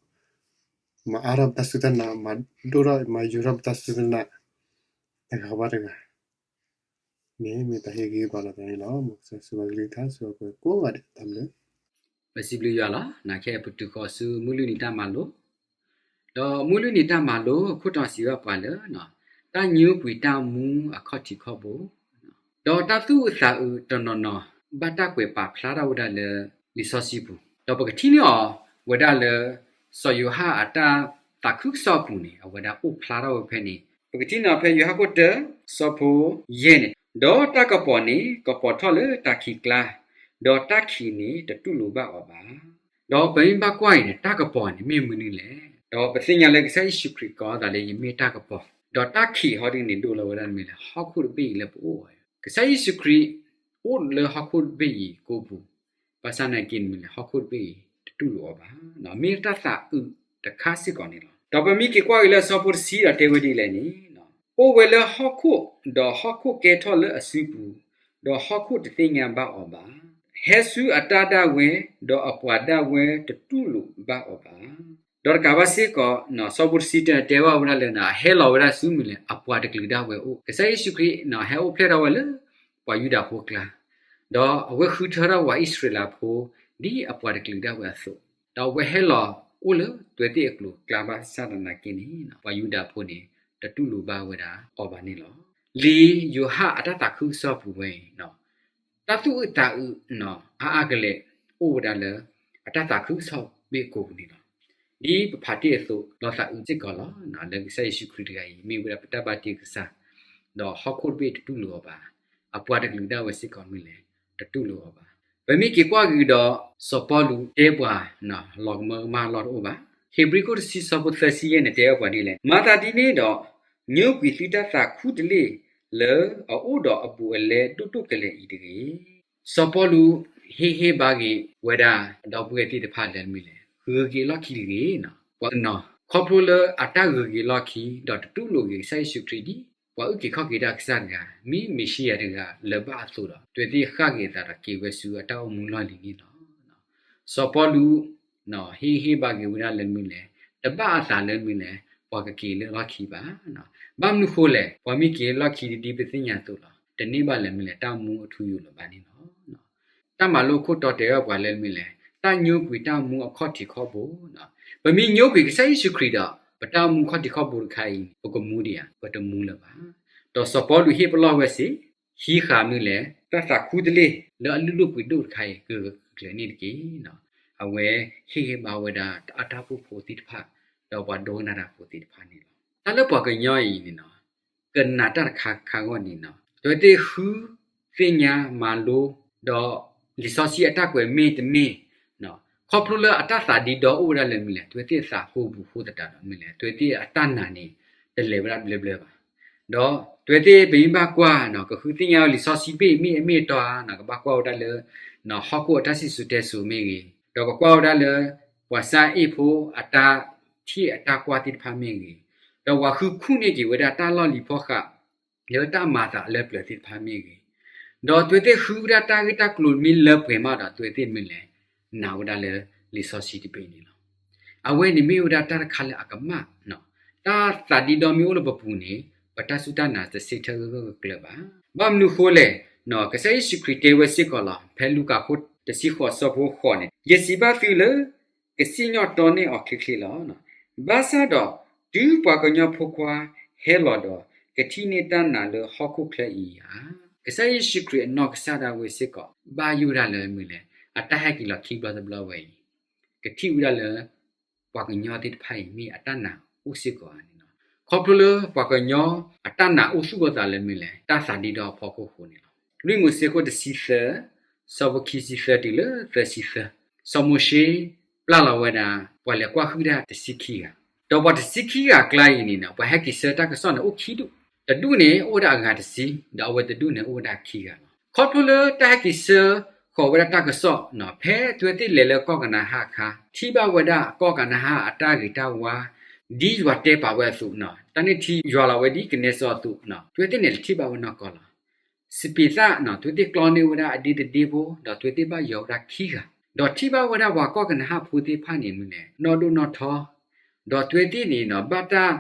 မၤအါထီၣ်ပတၢ်စူၢ်တၢ်နာ်, မၤဒိၣ်ထီၣ် မၤယိၤထီၣ်ပတၢ်စူၢ်တၢ်နာ် တဂၤဘၣ်တဂၤ န့ၣ်မ့ၢ်တၢ်ဟ့ၣ်ဂံၢ်ဟ့ၣ်ဘါလီၤသးန့ၣ်လီၤ. မ်ကစၢ်ယွၤဆိၣ်ဂ့ၤကလုၢ်ကထါ ဆိၣ်ဂ့ၤပှၤကိးဂၤဒဲး တၢ်ဘျုး. ပစံးဘျုးယွၤလီၤ. နာ်က့ ပတုၤဃီၤဆူမုၢ်လွံၢ်နံၤတၢ်မၤလိ, ဒီးမုၢ်လွံၢ်နံၤတၢ်မၤလိအခိၣ်တီစံးဘၣ်ပှၤလၢ တၢ်ညိကွံာ်တၢ်မူအခီၣ်ထံးခီၣ်ဘိ, ဒီးတၢ်သူၣ်အုးသးအုးတနီၤနီၤ ဘၣ်တၢ်ကွဲးပာ်ဖျါထီၣ်ဝဲဒၣ်လၢလံာ်စီဆှံပူၤ, ဒီးပကထံၣ်န့ၢ်အီၤဝဲဒၣ်လၢ စီၤယိၤဟၣ်အတၢ်သးခုကစီၣ်အပူၤန့ၣ် အဝဲဒၣ်အိၣ်ဖျါထီၣ်ဝဲဖဲန့ၣ်, ပကထံၣ်န့ၢ်အီၤဖဲယိၤဟၣ်ခိၣ်တၢ ဆၢဖိယဲၢ်န့ၣ်, ဒီးတၢ်ကပီၤန့ၣ် ကပီၤထီၣ်လၢတၢ်ခံးကျါ, ဒီးတၢ်ခံးန့ၣ်တတူၢ်လိာ်ဘၣ်အီၤဘၣ်. ဒီးပမ့ၢ်ဘၣ်ကွၢ်အံၤန့ၣ် တၢ်ကပီၤန့ၣ်မ့ၢ်မနုၤလဲၣ်. ဒီးပသ့ၣ်ညါလၢကစၢ်ယ့ၣ်ၡူးခရံာ်ကိးအသးလၢယမ့ၢ်တၢ်ကပီၤ, ဒီးတၢ်ခံးဟီဒ်န့ၣ်ဒိလီၤဝဲဒၣ်မနုၤလဲၣ်, ဟီၣ်ခိၣ်တဘ့ၣ်အံၤလၢပအိၣ်အီၤ, ကစၢ်ယ့ၣ်ၡူးခရံာ်အိၣ်လၢဟီၣ်ခိၣ်တဘ့ၣ်အံၤကိးပူၤ, ဘၣ်ဆၣ်သနာ်က့န့ၣ် ဟီၣ်ခိၣ်တဘ့ၣ်အံၤတတူၢ်လိာ်အီၤဘၣ်, မ့ၢ်တၢ်သးအုးတခါစ့ၢ်ကီးန့ၣ်လီၤ. ဒီးပမ့ၢ်က့ၤကွၢ်က့ၤလၢအဆၢဖိတဆံဒီးတဲဝဲဒ်လဲၣ်န့ၣ်, အိၣ်ဝဲလၢဟီၣ်ခိၣ်, ဒီးဟီၣ်ခိၣ်ကဲထီၣ်လၢအစုပူၤ, ဒီးဟီၣ်ခိၣ်တသ့ၣ်ညါဘၣ်အီၤဘၣ်. ဟဲဆူအတၢ်ဒၣ်ဝဲ, ဒီးအပှၤဒၣ်ဝဲတတူၢ်လိာ်ဘၣ်အီၤဘၣ်. ဒီးတကးဘၣ်စ့ၢ်ကီး ဆၢဖိတဆံတၢန့ၣ် တဲဘၣ်ဝဲဒၣ်လၢ ဟဲလီၤဝဲဒၣ်ဆူမုၢ်လဲၣ် အပှၤတကလုာ်ဒၣ်ဝဲအအိၣ်, ကစၢ်ယ့ၣ်ၡူးခရံာ်န့ၣ် ဟဲအိၣ်ဖျဲၣ်ထီၣ်ဝဲလၢပှၤယူဒၤဖိအကျါ, ဒီးအဝဲဃုထၢထီၣ်ပှၤအံၣ်စရ့လးဖိ ဒ်အပှၤတကလုာ်ဒၣ်ဝဲအသိး, ဒီးအဝဲဟဲလီၤအိၣ်လၢသွဲသ့ၣ်အကျိၤအကျါဘၣ်ဆၣ်သနာ်က့န့ၣ် ပှၤယူဒၤဖိန့ၣ် တတူၢ်လိာ်ဘၣ်ဝဲဒၣ်အီၤဘၣ်န့ၣ်လီၤ. လံာ်ယိၤဟၣ်အတၢ်သးခုကစီၣ်ပူၤဝဲအံၤ တၢ်သူၣ်အုးသးအုးန့ၣ် အါအါကလဲာ်အိၣ်ဝဲဒၣ်လၢ အတၢ်သးခုကစီၣ်ဘ့ၣ်အကိာ်ပူၤန့ၣ်လီၤ. ဒ်ပဖးတ့ၢ်အသိး လီၤသးအုးစ့ၢ်ကီးလီၤ. လၢကစၢ်ယ့ၣ်ၡူးခရံာ်တဂၤအံၤ မ့ၢ်ဝဲဒၣ်ပတၢ်ဘၣ်တ့ကစၢ်, ဒီးဟီၣ်ခိၣ်တဘ့ၣ်တတူၢ်လိာ်အီၤဘၣ်, အပှၤတကလုာ်ဒၣ်ဝဲစ့ၢ်ကီးမ့ၢ်လဲၣ် တတူၢ်လိာ်အီၤဘၣ်. ပမ့ၢ်က့ၤကွၢ်က့ၤဒီး စီၤပီလူးတဲပှၤ လီၤကမၢကမၣ်လီၢ်တအိၣ်ဘၣ်. ဧ့ၤဘြံၤခိၣ်တဆံ ဆၢဖိသၢဆံယဲၢ်န့ၣ် တဲဝဲပှၤဒ်လဲၣ်, မၤသးဒ်န့ၣ်ဒီး ညိကွံာ်သုတၢ်သးခူတလ့ၢ် လၢအအိၣ်ဒီးအဘူးအလဲဒိၣ်ဒိၣ်ကလဲာ်အံၤတဂ့ၤ. စီၤပီလူးဟ့ၣ်ဂံၢ်ဟ့ၣ်ဘါက့ၤဝဲဒၣ် ဒီပုၢ်ဝဲၢ်သ့ၣ်တဖၣ်လၢမနုၤလဲၣ်, ဂုၤက့ၤအလီၢ်ခံတဂ့ၤ. ပှၤတနီၤ ခီဖျိလၢအတၢ်ဂုၤက့ၤလီၢ်ခံ ဒီးတတူၢ်လိာ်က့ၤကစၢ်ယ့ၣ်ၡူးခရံာ်ဒ် ပှၤအုၣ်က့ၤခီၣ်က့ၤတၢ်ကစၢ်တဂၤ မ့ၢ်မ့ၣ်ၡံအၤတဂၤလၢၤဘၣ်အသိးဒီး သွဲသ့ၣ်ဃၣ်က့ၤအသးဒီးက့ၤဝဲဆူအတၢ်အိၣ်မူလီၢ်လံၤန့ၣ်လီၤ. စီၤပီလူး ဟ့ၣ်ဂံၢ်ဟ့ၣ်ဘါက့ၤဝဲဒၣ်လၢမနုၤလဲၣ်, တဘၣ်အသးလၢမနုၤလဲၣ်, ပှၤကက့ၤလၢလီၢ်ခံဘၣ်. ဘၣ်မနုၤဃိလဲၣ်, ပှၤမ့ၢ်က့ၤလၢလီၢ်ခံဒ်ပသ့ၣ်ညါအသိးလီၤ. တန့ၢ်ဘၣ်လၢမနုၤလဲၣ် တၢ်မူအထူအယိာ်လၢၤဘၣ်န့ၣ်လီၤ. တၢ်မၤလိခိၣ်တီတဲဝဲပှၤလၢမနုၤလဲၣ် တၢ်ညိကွံာ်တၢ်မူအခီၣ်ထံးခီၣ်ဘိ, ပမ့ၢ်ညိကွံာ်ကစၢ်ယ့ၣ်ၡူးခရံာ်ဒီး ပတၢ်မူခီၣ်ထံးခီၣ်ဘိတခါအံၤ ပကမူဒံးဧါ, ပတမူလၢၤဘၣ်. ဒီးစီၤပီလူးဟ့ၣ်ပလီၢ်ဝဲစ့ၢ် ဟံးဃာ်မနုၤလဲၣ် တၢ်သးခူတလ့ၢ်လၢအလုၢ်ဒိၣ်ပှ့ၤဒိၣ်တခါအံၤ ဂၢၢ်ဂၢၢ်ကျၢၤကျၢၤန့ၣ်တက့ၢ်. အဝဲဟ့ၣ်ဂံၢ်ဘါဝဲဒၣ်အတၢ်အိၣ်ဖှိၣ်ဖိသ့ၣ်တဖၣ် ဒီးပှၤဒိကနၣ်တၢ်ဖိသ့ၣ်တဖၣ်န့ၣ်လီၤ. တၢ်လၢပှၤကညီအံၤန့ၣ်နီၤ ကနၣ်တၢ်တခါခါဂီၢ်န့ၣ်နီၤ အဝဲသ့ၣ်ဃုသ့ၣ်ညါမၤလိ ဒီးလံာ်စီဆှံအတၢ်ကွဲးမ့ၢ်တမ့ၢ် ခီဖျိလၢအတၢ်သးဒ့ဒီအိၣ်ဝဲဒၣ်လၢမနုၤလဲၣ် အဝဲသ့ၣ်အသးဟိဘူးဟိသတးဒီးမနုၤလဲၣ် အဝဲသ့ၣ်အတၢ်နာ်န့ၣ် တလဲၤဝဲဒၣ်ဘျၢဘျၢဘၣ်. ဒီးအဝဲသ့ၣ်ပမ့ၢ်ဘၣ်ကွၢ်နီၤ ကဃုသ့ၣ်ညါဝဲလံာ်စီဆှံဘ့ၣ်မ့ၢ်အမ့ၢ်အတီဧါနီၤ ကဘၣ်ကွၢ်ဝဲဒၣ်လၢ ဟီၣ်ခိၣ်အတၢ်စံၣ်စိၤတဲစိၤမ့ၢ်ဂ့ၤ, ဒီးကကွၢ်ဝဲဒၣ်လၢ ပှၤစၢ်အ့ၣ်ဖိအတၢ်ထံၣ်အတၢ်ကွၢ်သ့ၣ်တဖၣ်မ့ၢ်ဂ့ၤ, ဒီးပှၤဃုခူၣ်န့ၢ်က့ၤဝဲဒၣ်တၢ်လီၢ်လံၤဖီဃး လၢတၢ်မၤသးလၢပျၢၤသ့ၣ်တဖၣ်မ့ၢ်ဂ့ၤ, ဒီးအဝဲသ့ၣ်ဃုဝဲဒၣ်တၢ်ဂ့ၢ်တၢ်ကျိၤမ့ၢ်လၢပှဲၤမးဒီး အဝဲသ့ၣ်မနုၤလဲၣ် နာ်ဝဲဒၣ်လၢလံာ်စီဆှံတဘ့ၣ်န့ၣ်လီၤ. အဝဲန့ၣ်မ့ၢ်ဝဲဒၣ်တၢ်တခါလၢအကမၣ်, တၢ်သးဒ့ဒီမ့ၢ်အိၣ်လၢပပူၤန့ၣ် ပတၢ်စူၢ်တၢ်နာ်တဆ့ထၢၣ်ဂၢၢ်ဂၢၢ်ကျၢၤကျၢၤဘၣ်. ဘၣ်မနုၤဃိလဲၣ်, ကစၢ်ယ့ၣ်ၡူးခရံာ်တဲဝဲစ့ၢ်ကီးလီၤ. ဖဲလူၤကၣ်ခိၣ်တဆံဃိးဆၢဖိဃိးန့ၣ်, ယစံးဘၣ်သုလၢ ကစံၣ်ညီၣ်တီန့ၢ်အီၤချ့ချ့လီၤ. ဘၣ်ဆၣ်ဒီး တုၤပှၤကညီဖိခွါဟဲလီၤဒီး ကထံၣ်န့ၢ်တၢ်နာ်လၢဟီၣ်ခိၣ်ချၢအံၤဧါ. ကစၢ်ယ့ၣ်ၡူးခရံာ်အနီၢ်ကစၢ်ဒၣ်ဝဲစ့ၢ်ကီး ဘၣ်ယိၣ်ဒၣ်လၢမနုၤလဲၣ် အတၢ်ဟဲက့ၤလီၤခံဘျီတဘျီဝဲအံၤ ကထံၣ်ဝဲဒၣ်လၢ ပှၤကညီသ့ၣ်တဖၣ်အံၤ မ့ၢ်အတၢ်နာ်အိၣ်စ့ၢ်ကီးဧါန့ၣ်လီၤ. ခီဖျိလၢပှၤကညီအတၢ်နာ်အိၣ်သူၣ်အသးလၢမနုၤလဲၣ် တၢ်သးဒ့ဒီအဖီခိၣ်အဃိန့ၣ်လီၤ. လွံၢ်မိၤၡ့ခိၣ်တဆံသၢ ဆၢဖိခံဆံသၢတုၤလၢသၢဆံသၢ, စီၤမိၤၡ့ပျၢ်လီၤဝဲဒၣ် ပှၤလဲၤကွၢ်ဟုၣ်တၢ်တဆံခံဂၤ, ဒီးပှၤတဆံခံဂၤအကျါအံၤန့ၣ် ပှၤဟဲက့ၤဆှၢတၢ်ကစီၣ်န့ၣ်အိၣ်ခံဒူၣ်, တဒူၣ်န့ၣ်အိၣ်ဝဲဒၣ်အဂၤတဆံ, ဒီးအဝဲတဒူၣ်န့ၣ်အိၣ်ဝဲဒၣ်ခံဂၤလီၤ. ခီဖျိလၢတၢ်ဟဲက့ၤဆှၢဃီၤဝဲဒၣ်တၢ်ကစီၣ် ဖဲအဝဲသ့ၣ်လဲၤလၢကီၢ်ကနၤအၣ်အခါ ထံၣ်ဘၣ်ဝဲဒၣ်ကီၢ်ကနၤအၣ်အတၢ်ဂ့ၤတၢ်ဝါ ဒ်ယွၤတဲပာ်ဝဲအသိး, တၢ်န့ၣ်ထံယွၤလီၤဝဲဒ်ကနဲစီအသိး, အဝဲသ့ၣ်န့ၣ်လဲၤထံၣ်ဘၣ်ဝဲနီၢ်ကီၢ်လီၤ. စပံးသၣ်န့ၣ် အဝဲသ့ၣ်ကျီန့ၢ်ဝဲဒၣ်အဒ့တဒ့ဖိ ဒီးအဝဲသ့ၣ်ဘၣ်ယွၤဝဲဒၣ်ခံဂၤ, ဒီးထံၣ်ဘၣ်ဝဲဒၣ်ပှၤကီၢ်ကနၤအၣ်ဖိသ့ၣ်တဖၣ်န့ၣ်မနုၤလဲၣ် နီၢ်ဒိၣ်နီၢ်ထီ, ဒီးအဝဲသ့ၣ်န့ၣ် ဘၣ်တၢ်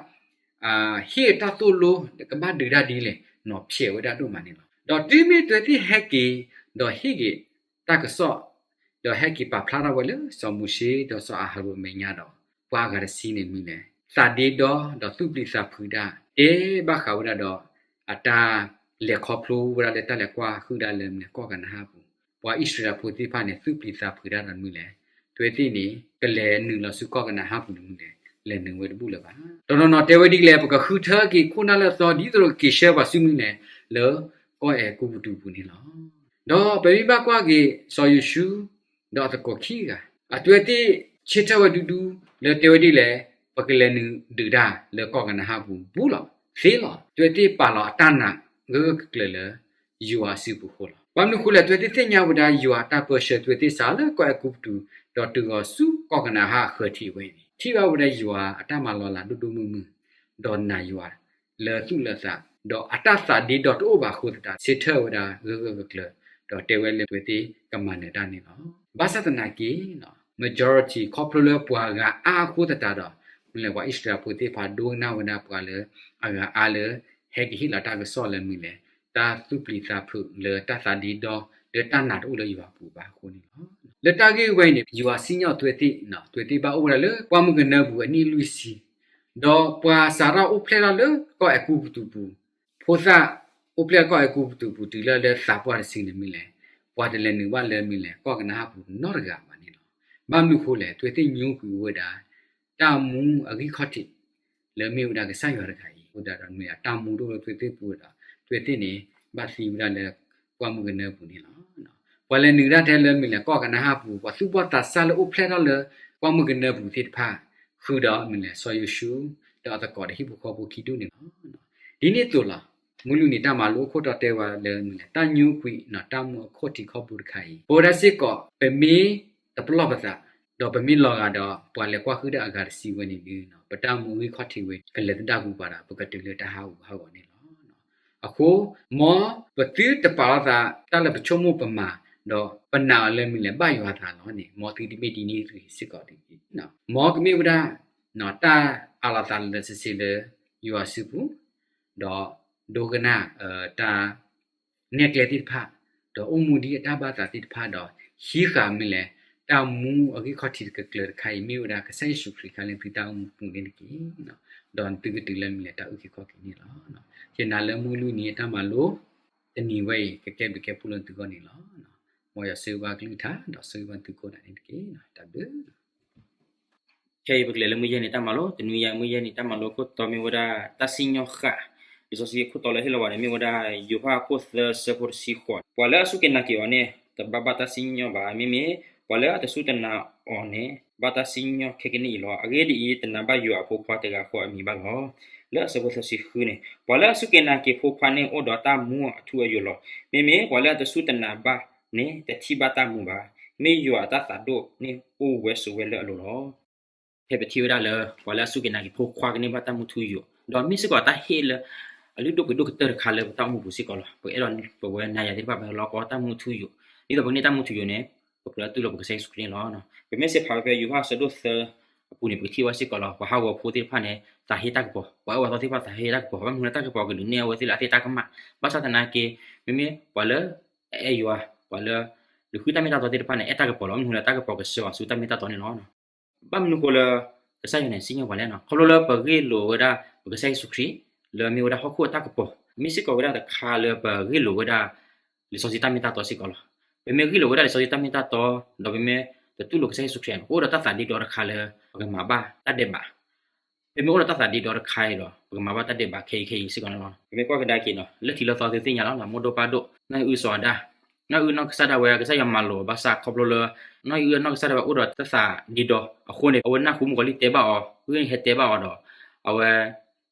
ဟ့ၣ်အတၢ်သိၣ်လိ ကဘၣ်ဒုးတၢ်ဒ်လဲၣ် နီၢ်ဖျဲးဝဲဒၣ်ဒိၣ်မးန့ၣ်လီၤ. ဒီးတုၤမ့ၢ်အဝဲသ့ၣ်ဟဲက့ၤ ဒီးဟ့ၣ်က့ၤတၢ်ကစီၣ် ဒီးဟဲက့ၤပာ်ဖျါထီၣ်ဝဲလၢစီၤမိၤၡ့ဒီးစီၤအၤဟရိၣ်အမဲာ်ညါဒီး ပှၤအဂၤတဆံန့ၣ်မနုၤလဲၣ် သးဒ့ဒီ ဒီးသူၣ်ပျံၤသးဖုးတၢ် တဲဘၣ်ဃးဝဲဒၣ်ဒီး အတၢ်လဲၤခီဖျိဝဲဒၣ်လၢတၢ်လဲၤကွၢ်ဟုၣ်တၢ်လၢမနုၤလဲၣ် ကီၢ်ကနၤအၣ်ပူၤ, ပှၤအံၣ်စရ့လးဖိသ့ၣ်တဖၣ်န့ၣ် သူၣ်ပျံၤသးဖုးတၢ်ဒီးမနုၤလဲၣ် အဝဲသ့ၣ်န့ၣ် ကလဲၤနုာ်လီၤဆူကီၢ်ကနၤအၣ်ပူၤန့ၣ်မနုၤလဲၣ် လဲၤနုာ်ဝဲတဘူၣ်လၢၤဘၣ်. တနီၤနီၤတဲဝဲဒ်လဲၣ် ပကဃုထၢက့ၤခိၣ်နၢ်လၢအသီ ဒ်သိးကက့ၤဆှၢပှၤဆူမနုၤလဲၣ် လၢကီၢ်အဲၤကူပတူးပူၤန့ၣ်လီၤ. ဒီးပမ့ၢ်ဘၣ်ကွၢ်က့ၤ စီၤယိၤၡူ ဒီးအသကိးခံဂၤ အဝဲသ့ၣ်ဆၢထၢၣ်ဝဲဒူဒူ လၢတဲဝဲဒ်လဲၣ် ပကလဲၤနုာ်ဒုးတၢ်လၢကီၢ်ကနၤအၣ်ပူၤ ဘူးလီၤ သ့လီၤ. အဝဲသ့ၣ်ပာ်လီၤအတၢ်နာ်ဂၢၢ်ဂၢၢ်ကျၢၤကျၢၤလၢ ယွၤအစုပူၤအဃိလီၤ. ဘၣ်မနုၤဃိလဲၣ် အဝဲသ့ၣ်သ့ၣ်ညါဝဲဒၣ်ယွၤအတၢ်ပၢဆှၢ အဝဲသ့ၣ်စးလၢကီၢ်အဲၤကူပတူး ဒီးတုၤဃီၤဆူကီၢ်ကနၤအၣ်အဃၢၤထံးဝဲန့ၣ် ထံၣ်ဘၣ်ဝဲဒၣ်ယွၤအတၢ်မၤလီၤလးဒိၣ်ဒိၣ်မုၢ်မုၢ် ဒီးနာ်ယွၤလၢသူၣ်လၢသး ဒီးအတၢ်သးဒ့ဒီတအိၣ်ဘၣ်အဃိသတး ဆၢထၢၣ်ဝဲဒၣ်ဂၢၢ်ဂၢၢ်ကျၢၤကျၢၤ ဒီးတဲဝဲလၢအဝဲသ့ၣ်ကမၤနၢၤတၢ်န့ၣ်လီၤ. ဘၣ်ဆၣ်သနာ်က့ majority ခီဖျိလၢပှၤဂၤအါအဃိသတးဒီး မနုၤလဲၣ်ပှၤအံၣ်စရ့လးဖိသ့ၣ်တဖၣ်ဒိကနၣ်ဝဲဒၣ်ပှၤလၢအဂၤအါလၢ ဟဲက့ၤဟ့ၣ်လီၤတၢ်ကစီၣ်လၢမနုၤလဲၣ် တၢ်သူၣ်ပျံၤသးဖုးလၢတၢ်သးဒ့ဒီလၢတၢ်နာ်တအိၣ်လၢယွၤအပူၤဘၣ်အဃိန့ၣ်လီၤ. လၢတၢ်ဂ့ၢ်ဝဲအံၤန့ၣ် ယွၤစံၣ်ညီၣ်အဝဲသ့ၣ်, အဝဲသ့ၣ်ဘၣ်အိၣ်ဝဲဒၣ်လၢပှၢ်မုၢ်ကနၢပူၤအနံၣ်လွံၢ်ဆံ ဒီးပှၤစးထီၣ်အိၣ်ဖျဲၣ်ထီၣ်လၢကီၢ်အဲၤကူပတူးပူၤ, ဖိသၣ်အိၣ်ဖျဲၣ်ထီၣ်ကီၢ်အဲၤကူပတူးပူၤတုၤလၢလၢသးပှၢ်တဆံန့ၣ်မနုၤလဲၣ်, ပှၤတလဲၤနုာ်ဘၣ်လၢမနုၤလဲၣ် ကီၢ်ကနၤအၣ်ပူၤနီတဂၤဘၣ်န့ၣ်လီၤ. ဘၣ်မနုၤအဃိလဲၣ် အဝဲသ့ၣ်ညိကွံာ်ဝဲဒၣ် တၢ်မူအဂံၢ်ခီၣ်ထံး လၢမ့ၢ်ဝဲဒၣ်ကစၢ်ယွၤတဂၤအံၤ အဃိသတးဒီးမနုၤလဲၣ် အတၢ်မူတအိၣ်လၢအဝဲသ့ၣ်ပူၤဒီး အဝဲသ့ၣ်န့ၣ် ဘၣ်သံဝဲဒၣ်လၢပှၢ်မုၢ်ကနၢပူၤန့ၣ်လီၤ. ပှၤလဲၤနုာ်ဒၣ်ထဲလၢမနုၤလဲၣ် ကီၢ်ကနၤအၣ်ပူၤ ပှၤသူၣ်ဘီၣ်သးစၢ်လၢအိၣ်ဖျဲၣ်ထီၣ်လၢပှၢ်မုၢ်ကနၢပူၤသ့ၣ်တဖၣ် ဃုာ်ဒီးမနုၤလဲၣ် စီၤယိၤၡူ ဒီးအသကိးဒီးဟံၣ်ဖိဃီဖိခံဒူၣ်န့ၣ်လီၤ. ဒ်န့ၣ်အသိးလီၤ. မုၢ်လွံၢ်နံၤ တၢ်မၤလိအခိၣ်တီတဲဝဲလၢမနုၤလဲၣ် တၢ်ညိကွံာ်တၢ်မူအခီၣ်ထံးခီၣ်ဘိတခါအံၤ ပဝဲဒၣ်စ့ၢ်ကီး ပမ့ၢ်တပလီၢ်ပသး ဒီးပမ့ၢ်လီၤဂာ်ဒီးပှၤလဲၤကွၢ်ဟုၣ်တၢ်အဂၤတဆံဝဲန့ၣ်ဒီး ပတၢ်မူအဂံၢ်ခီၣ်ထံးဝဲ ကလဲၤသဒၣ်ကူပှၤဒီး ပကတုၤလၢတၢ်ဟးဂူာ်ဟးဂီၤန့ၣ်လီၤ. အဃိ မ်ပသုတပာ်လီၤသး တၢ်လၢပဆိကမိၣ်ပမၤ ဒီးပနာ်အီၤလၢမနုၤလဲၣ် ဘၣ်ယွၤအသးလီၤန့ၣ် မ်သုတမ့ၢ်ဒ်န့ၣ်တဂ့ၤစ့ၢ်ကီးတဂ့ၤ. မ်ကမ့ၢ်ဝဲဒၣ် တၢ်အးလီၤသးလၢာ်လၢာ်ဆ့ဆ့လၢယွၤစုပူၤ ဒီးဒိကနၣ်တၢ် နဲၣ်ကျဲသ့ၣ်တဖၣ်, ဒီးအိၣ်မူဒ်အတၢ်ဘၣ်သးသ့ၣ်တဖၣ်ဒီး ဟံးဃာ်မ့ၢ်လဲၣ်, တၢ်မူအဂံၢ်ခီၣ်ထံးတကကျၢၤတခါအံၤ မ့ၢ်ဝဲဒၣ်ကစၢ်ယ့ၣ်ၡူးခရံာ်ခါလၢသုတၢ်အိၣ်မူပူၤန့ၣ်တက့ၢ်. ဒီးသုကတုၤလၢမ့ၢ်လဲၣ်တၢ်အုၣ်က့ၤခီၣ်က့ၤန့ၣ်လီၤ. ယနာ်လၢမုၢ်လွံၢ်နံၤအတၢ်မၤလိ တနံၤဝဲအံၤ ကကဲဘျုးကဲဖှိၣ်လၢသုဂီၢ်န့ၣ်လီၤ. မ်ယွၤဆိၣ်ဂ့ၤဘၣ်ကလုၢ်ကထါ ဒီးဆိၣ်ဂ့ၤဘၣ်သုကိးဂၤဒဲးန့ၣ်တက့ၢ်. တၢ်ဘျုး ခဲအံၤပကလဲၤလၢမုၢ်ယဲၢ်နံၤတၢ်မၤလိ, တနွံယဲၢ်မုၢ်ယဲၢ်နံၤတၢ်မၤလိခိၣ်တီမ့ၢ်ဝဲဒၣ် တၢ်စံၣ်ညီၣ်ဃာ်, လံာ်စီဆှံခိၣ်တီလၢဟ့ၣ်လီၤဝဲန့ၣ် မ့ၢ်ဝဲဒၣ် ယိၤဟၣ်ခိၣ်သၢဆၢဖိတဆံဃိး, ပှၤလၢအစူၢ်က့ၤနာ်က့ၤအီၤန့ၣ် တဘၣ်ဘၣ်တၢ်စံၣ်ညီၣ်ဘၣ်, မ့မ့ၢ်ပှၤလၢအတစူၢ်တနာ်အီၤန့ၣ် ဘၣ်တၢ်စံၣ်ညီၣ်ခဲကနံၣ်အံၤလီၤ. အဂ့ၢ်ဒ်အံၤ, တနာ်ဘၣ်ယွၤအဖိခွါတဂၤဃီအမံၤဘၣ်လီၤ. လၢအဆၢဖိသၢဆံဃုန့ၣ်, ပှၤလၢအစူၢ်က့ၤနာ်က့ၤဖိခွါန့ၣ် အိၣ်ဒီးတၢ်မူအထူအယိာ်လီၤ. မ့မ့ၢ်ပှၤလၢအတစူၢ်တနာ်ဘၣ်န့ၣ် တထံၣ်ဘၣ်တၢ်မူဘၣ်, မ့ၢ်ယွၤအတၢ်သးဒိၣ်န့ၣ် အိၣ်ဝဲဆိးဝဲလၢအလိၤလီၤ. ဖဲပထံၣ်ဝဲဒၣ်လၢ ပှၤလၢအစူၢ်က့ၤနာ်က့ၤဖိခွါကန့ၢ်ဘၣ်တၢ်မူထူယိာ်, ဒီးမ့ၢ်စ့ၢ်ကီးတၢ်ဟ့ၣ်လၢ အလုၢ်ဒိၣ်ပှ့ၤဒိၣ်ကတၢၢ်တခါလၢပတၢ်အိၣ်မူပူၤစ့ၢ်ကီးလီၤ. ပအဲၣ်ဒိးပဝဲနၤယၤသ့ၣ်တဖၣ် ပဟဲလီၤကီတၢ်မူထူယိာ်, ဒ်သိးပကန့ၢ်တၢ်မူထူယိာ်န့ၣ် ပကြၢးတူၢ်လိာ်ပကစၢ်ယ့ၣ်ၡူးခရံာ်န့ၣ်လီၤ. ပမ့ၢ်စ့ၢ်ဖးဝဲဖဲယိၤဟၣ်အဆၢဒိၣ်သၢအပူၤန့ၣ် ပကထံၣ်ဝဲစ့ၢ်ကီးလီၤ. ပှၤဟးဂီၤဖိသ့ၣ်တဖၣ်န့ၣ် သးဟ့တၢ်ကပီၤ, ပှၤအၢပှၤသီသ့ၣ်တဖၣ်သးဟ့တၢ်ကပီၤ, ဘၣ်မနုၤလၢတၢ်ကပီၤကဒုးနဲၣ်အဝဲသ့ၣ်လၢအသ့ၣ်တၢ်ကမၣ်, ဘၣ်ဆၣ်သနာ်က့ မ့မ့ၢ်ပှၤလၢ အအဲၣ်ယွၤ, ပှၤလၢ လူၤဃုတၢ်မ့ၢ်တၢ်တီသ့ၣ်တဖၣ်န့ၣ် အဲၣ်တၢ်ကပီၤလီၤ. မနုၤလၢတၢ်ကပီၤကဆှၢအီၤဆူတၢ်မ့ၢ်တၢ်တီန့ၣ်လီၤ. ဘၣ်မနုၤဃိလၢ ကစၢ်ယွၤန့ၣ် စံၣ်ညီၣ်ပှၤလဲၣ်န့ၣ်, ခီဖျိလၢပဂ့ၢ်လိာ်ဝဲဒၣ် ပကစၢ်ယ့ၣ်ၡူးခရံာ် လၢမ့ၢ်ဝဲဒၣ်ဟီၣ်ခိၣ်အတၢ်ကပီၤ, မ့ၢ်စ့ၢ်ကီးဝဲဒၣ်တခါလၢပဂ့ၢ်လိာ်ဝဲဒၣ် လံာ်စီဆှံတၢ်မ့ၢ်တၢ်တီစ့ၢ်ကီးလီၤ. ပမ့ၢ်ဂ့ၢ်လိာ်ဝဲဒၣ်လံာ်စီဆှံတၢ်မ့ၢ်တၢ်တီ ဒီးပမ့ၢ်တတူၢ်လိာ်ကစၢ်ယ့ၣ်ၡူးခရံာ်န့ၣ် ပကအိၣ်ဒီးတၢ်သးဒ့ဒီတခါလၢ ပကမၤဘၣ်တၢ်ဒဲးဘး ပမ့ၢ်အိၣ်ဒီးတၢ်သးဒ့ဒီတခါအံၤဒီး ပကမၤဘၣ်တၢ်ဒဲးဘးခဲအံၤခဲအံၤစ့ၢ်ကီးန့ၣ်လီၤ. ပမ့ၢ်ကွၢ်ကဒါက့ၤနီၤ လၢထံးလၢသီသုသ့ၣ်ညါလီၤ မိၢ်ဒိၣ်ပၢ်ဒိၣ် နီၢ်အုၣ်စီၤအၤဒၣ်, နီၢ်အုၣ်နီၢ်ကစၢ်ဒၣ်ဝဲ ကစၢ်ယွၤမၤလိာ်အီၤဘၣ်ဆၣ် ခီဖျိလၢ နီၢ်အုၣ်နီၢ်ကစၢ်ဒၣ်ဝဲအိၣ်ဒီးတၢ်သးဒ့ဒီအဃိန့ၣ် အဝဲနၢ်ဟူမုၣ်ကီၤလံၢ်တဲဘၣ်အီၤ ဂ့ၢ်ဟဲတဲဘၣ်အီၤဒီး အဝဲ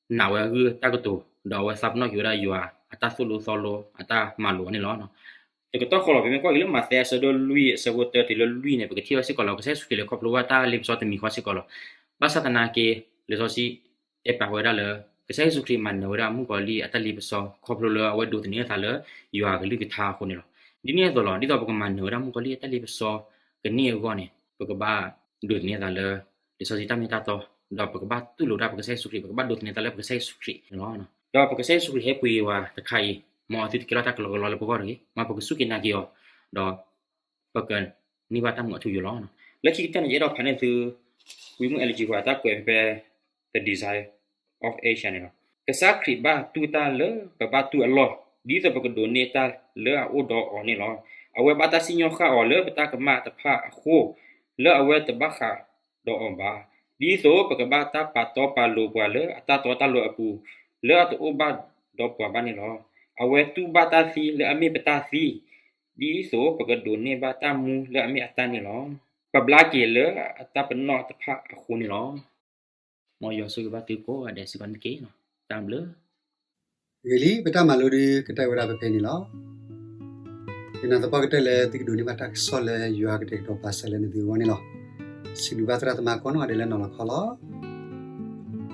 နာ်ဝဲဂုၢ်တၢ်ကတိၤ ဒီးအဝဲသးပနီၣ်က့ၤဝဲဒၣ်ယွၤအတၢ်သိၣ်လိသီလိ အတၢ်မၤလိာ်အီၤန့ၣ်လီၤ. တကတီၢ်ဃီလီၤ ပမ့ၢ်ကွၢ်က့ၤလၢမးသဲအဆၢဒိၣ်လွံၢ်အဆၢဖိတၢတုၤလၢလွံၢ်န့ၣ် ပကထံၣ်ဝဲစ့ၢ်ကီးလီၤ ကစၢ်ယ့ၣ်ၡူးခရံာ်လဲၤခီဖျိဘၣ်တၢ်လ့ပစီတမံၤဃီစ့ၢ်ကီးလီၤ. ဘၣ်ဆၣ်သနာ်က့ လံာ်စီဆှံ တဲပာ်ဝဲဒၣ်လၢ ကစၢ်ယ့ၣ်ၡူးခရံာ်မၤနၢၤဝဲဒၣ်မုၣ်ကီၤလံၢ်အတၢ်လ့ပစီ ခီဖျိလၢအဝဲဒိးသန့ၤအသးလၢ ယွၤအကလုၢ်ကထါအဃိန့ၣ်လီၤ. ဒ်န့ၣ်အသိးလီၤ ဒ်သိးပကမၤနၢၤဝဲဒၣ်မုၣ်ကီၤလံၢ်အတၢ်လ့ပစီကန့ၢ်အဂီၢ်န့ၣ် ပကဘၣ်ဒိးသန့ၤအသးလၢ လံာ်စီဆှံတၢ်မ့ၢ်တၢ်တီ ဒီးပကဘၣ်တူၢ်လိာ်ဒၣ်ပကစၢ်ယ့ၣ်ၡူးခရံာ် ပကဘၣ်ဒိးသန့ၤသးလၢပကစၢ်ယ့ၣ်ၡူးခရံာ်န့ၣ်လီၤ. ဒီးပကစၢ်ယ့ၣ်ၡူးခရံာ်ဟဲပှ့ၤဝဲတခါအံၤ မ်အသုတကဲထီၣ်တၢ်ကလီကလီလၢပဂီၢ်တဂ့ၤ, မ်ပကစူၢ်က့ၤနာ်က့ၤအီၤ ဒီး ပကန့ၢ်ဘၣ်တၢ်မူအထူအယိာ်လီၤ. လၢခံကတၢၢ်န့ၣ် ယအဲၣ်ဒိးဖးန့ၢ်သု ဝံမုၣ် Ellen G White အတၢ်ကွဲးဖဲ The Desire of Asia န့ၣ်လီၤ. ကစၢ်ခရံာ်ဘၣ်တူၢ်တၢ်လၢပဘၣ်တူၢ်အလီၢ် ဒ်သိးပကဒိးန့ၢ်တၢ်လၢအအိၣ်ဒီးအီၤန့ၣ်လီၤ. အဝဲဘၣ်တၢ်စံၣ်ညီၣ်ဃာ်အီၤလၢပတၢ်ကမၣ်တဖၣ်အဃိ လၢအဝဲတဘၣ်ဃးဒီးအီၤဘၣ်, ဒ်သိးပကဘၣ်တၢ်ပာ်တီပာ်လိၤပှၤလၢအတၢ်တီတၢ်လိၤအပူၤ လၢအတအိၣ်ဘၣ်ဒီးပှၤဘၣ်န့ၣ်လီၤ. အဝဲတူၢ်ဘၣ်တၢ်သံလၢအမ့ၢ်ပတၢ်သံ, ဒ်သိးပကဒိးန့ၢ်ဘၣ်တၢ်မူလၢအမ့ၢ်အတၢ်န့ၣ်လီၤ. ပဘျါက့ၤလၢအတၢ်ပနီၣ်တဖၣ်အဃိန့ၣ်လီၤ. မ်ယွၤဆိၣ်ဂ့ၤဘၣ်သုကိးဂၤဒဲးစ့ၢ်ကီးန့ၣ်တက့ၢ်. တၢ်ဘျုး ဂ့ၤလံ ပတၢ်မၤလိဒုးကတၢၢ်ဝဲဒၣ်ဖဲဖဲန့ၣ်လီၤ. ယနာ်သပှၢ်ကတၢၢ်လၢသုကဒိးန့ၢ်ဘၣ်တၢ်ကစီၣ်လၢယွၤကတဲာ်ကတီၤပာ်စၢၤလၢနသုဂီၢ်န့ၣ်လီၤ. စံးဘျုးဘၣ်သရၣ်သမါကိးနီၢ်ဂၤဒဲးလၢနီၤလီၤခီလီၤ.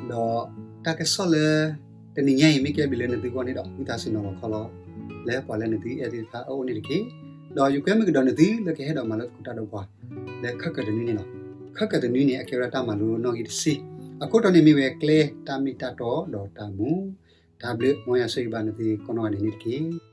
ဒီးတၢ်ကစီၣ်လၢ တနံၤညါအံၤမ့ၢ်ကဲဘျုးလၢနသုဂီၢ်န့ၣ်ဒီး ဝံသးစူၤနီၤလီၤခီလီၤ လၢပှၤလၢနသုအဲၣ်သ့ၣ်တဖၣ်အအိၣ်န့ၣ်တက့ၢ်. ဒီးယကွဲမုာ်ကဒီးနသုလၢကဟဲဒီးမၤလိသကိးတၢ်ဒီးပှၤ လၢခဲကတနွံန့ၣ်လီၤ. ခဲကတနွံန့ၣ် အကဲဝဲဒၣ်တၢ်မၤလိနီၣ်ဂံၢ်တဆံ, အခိၣ်တီန့ၣ်မ့ၢ်ဝဲ ကျဲတၢ်မ့ၢ်တၢ်တီဒီးတၢ်မူ. တၢ်ဘျုး မ်ယွၤဆိၣ်ဂ့ၤဘၣ်နသုကိးနီၢ်ဂၤဒဲးန့ၣ်တက့ၢ်.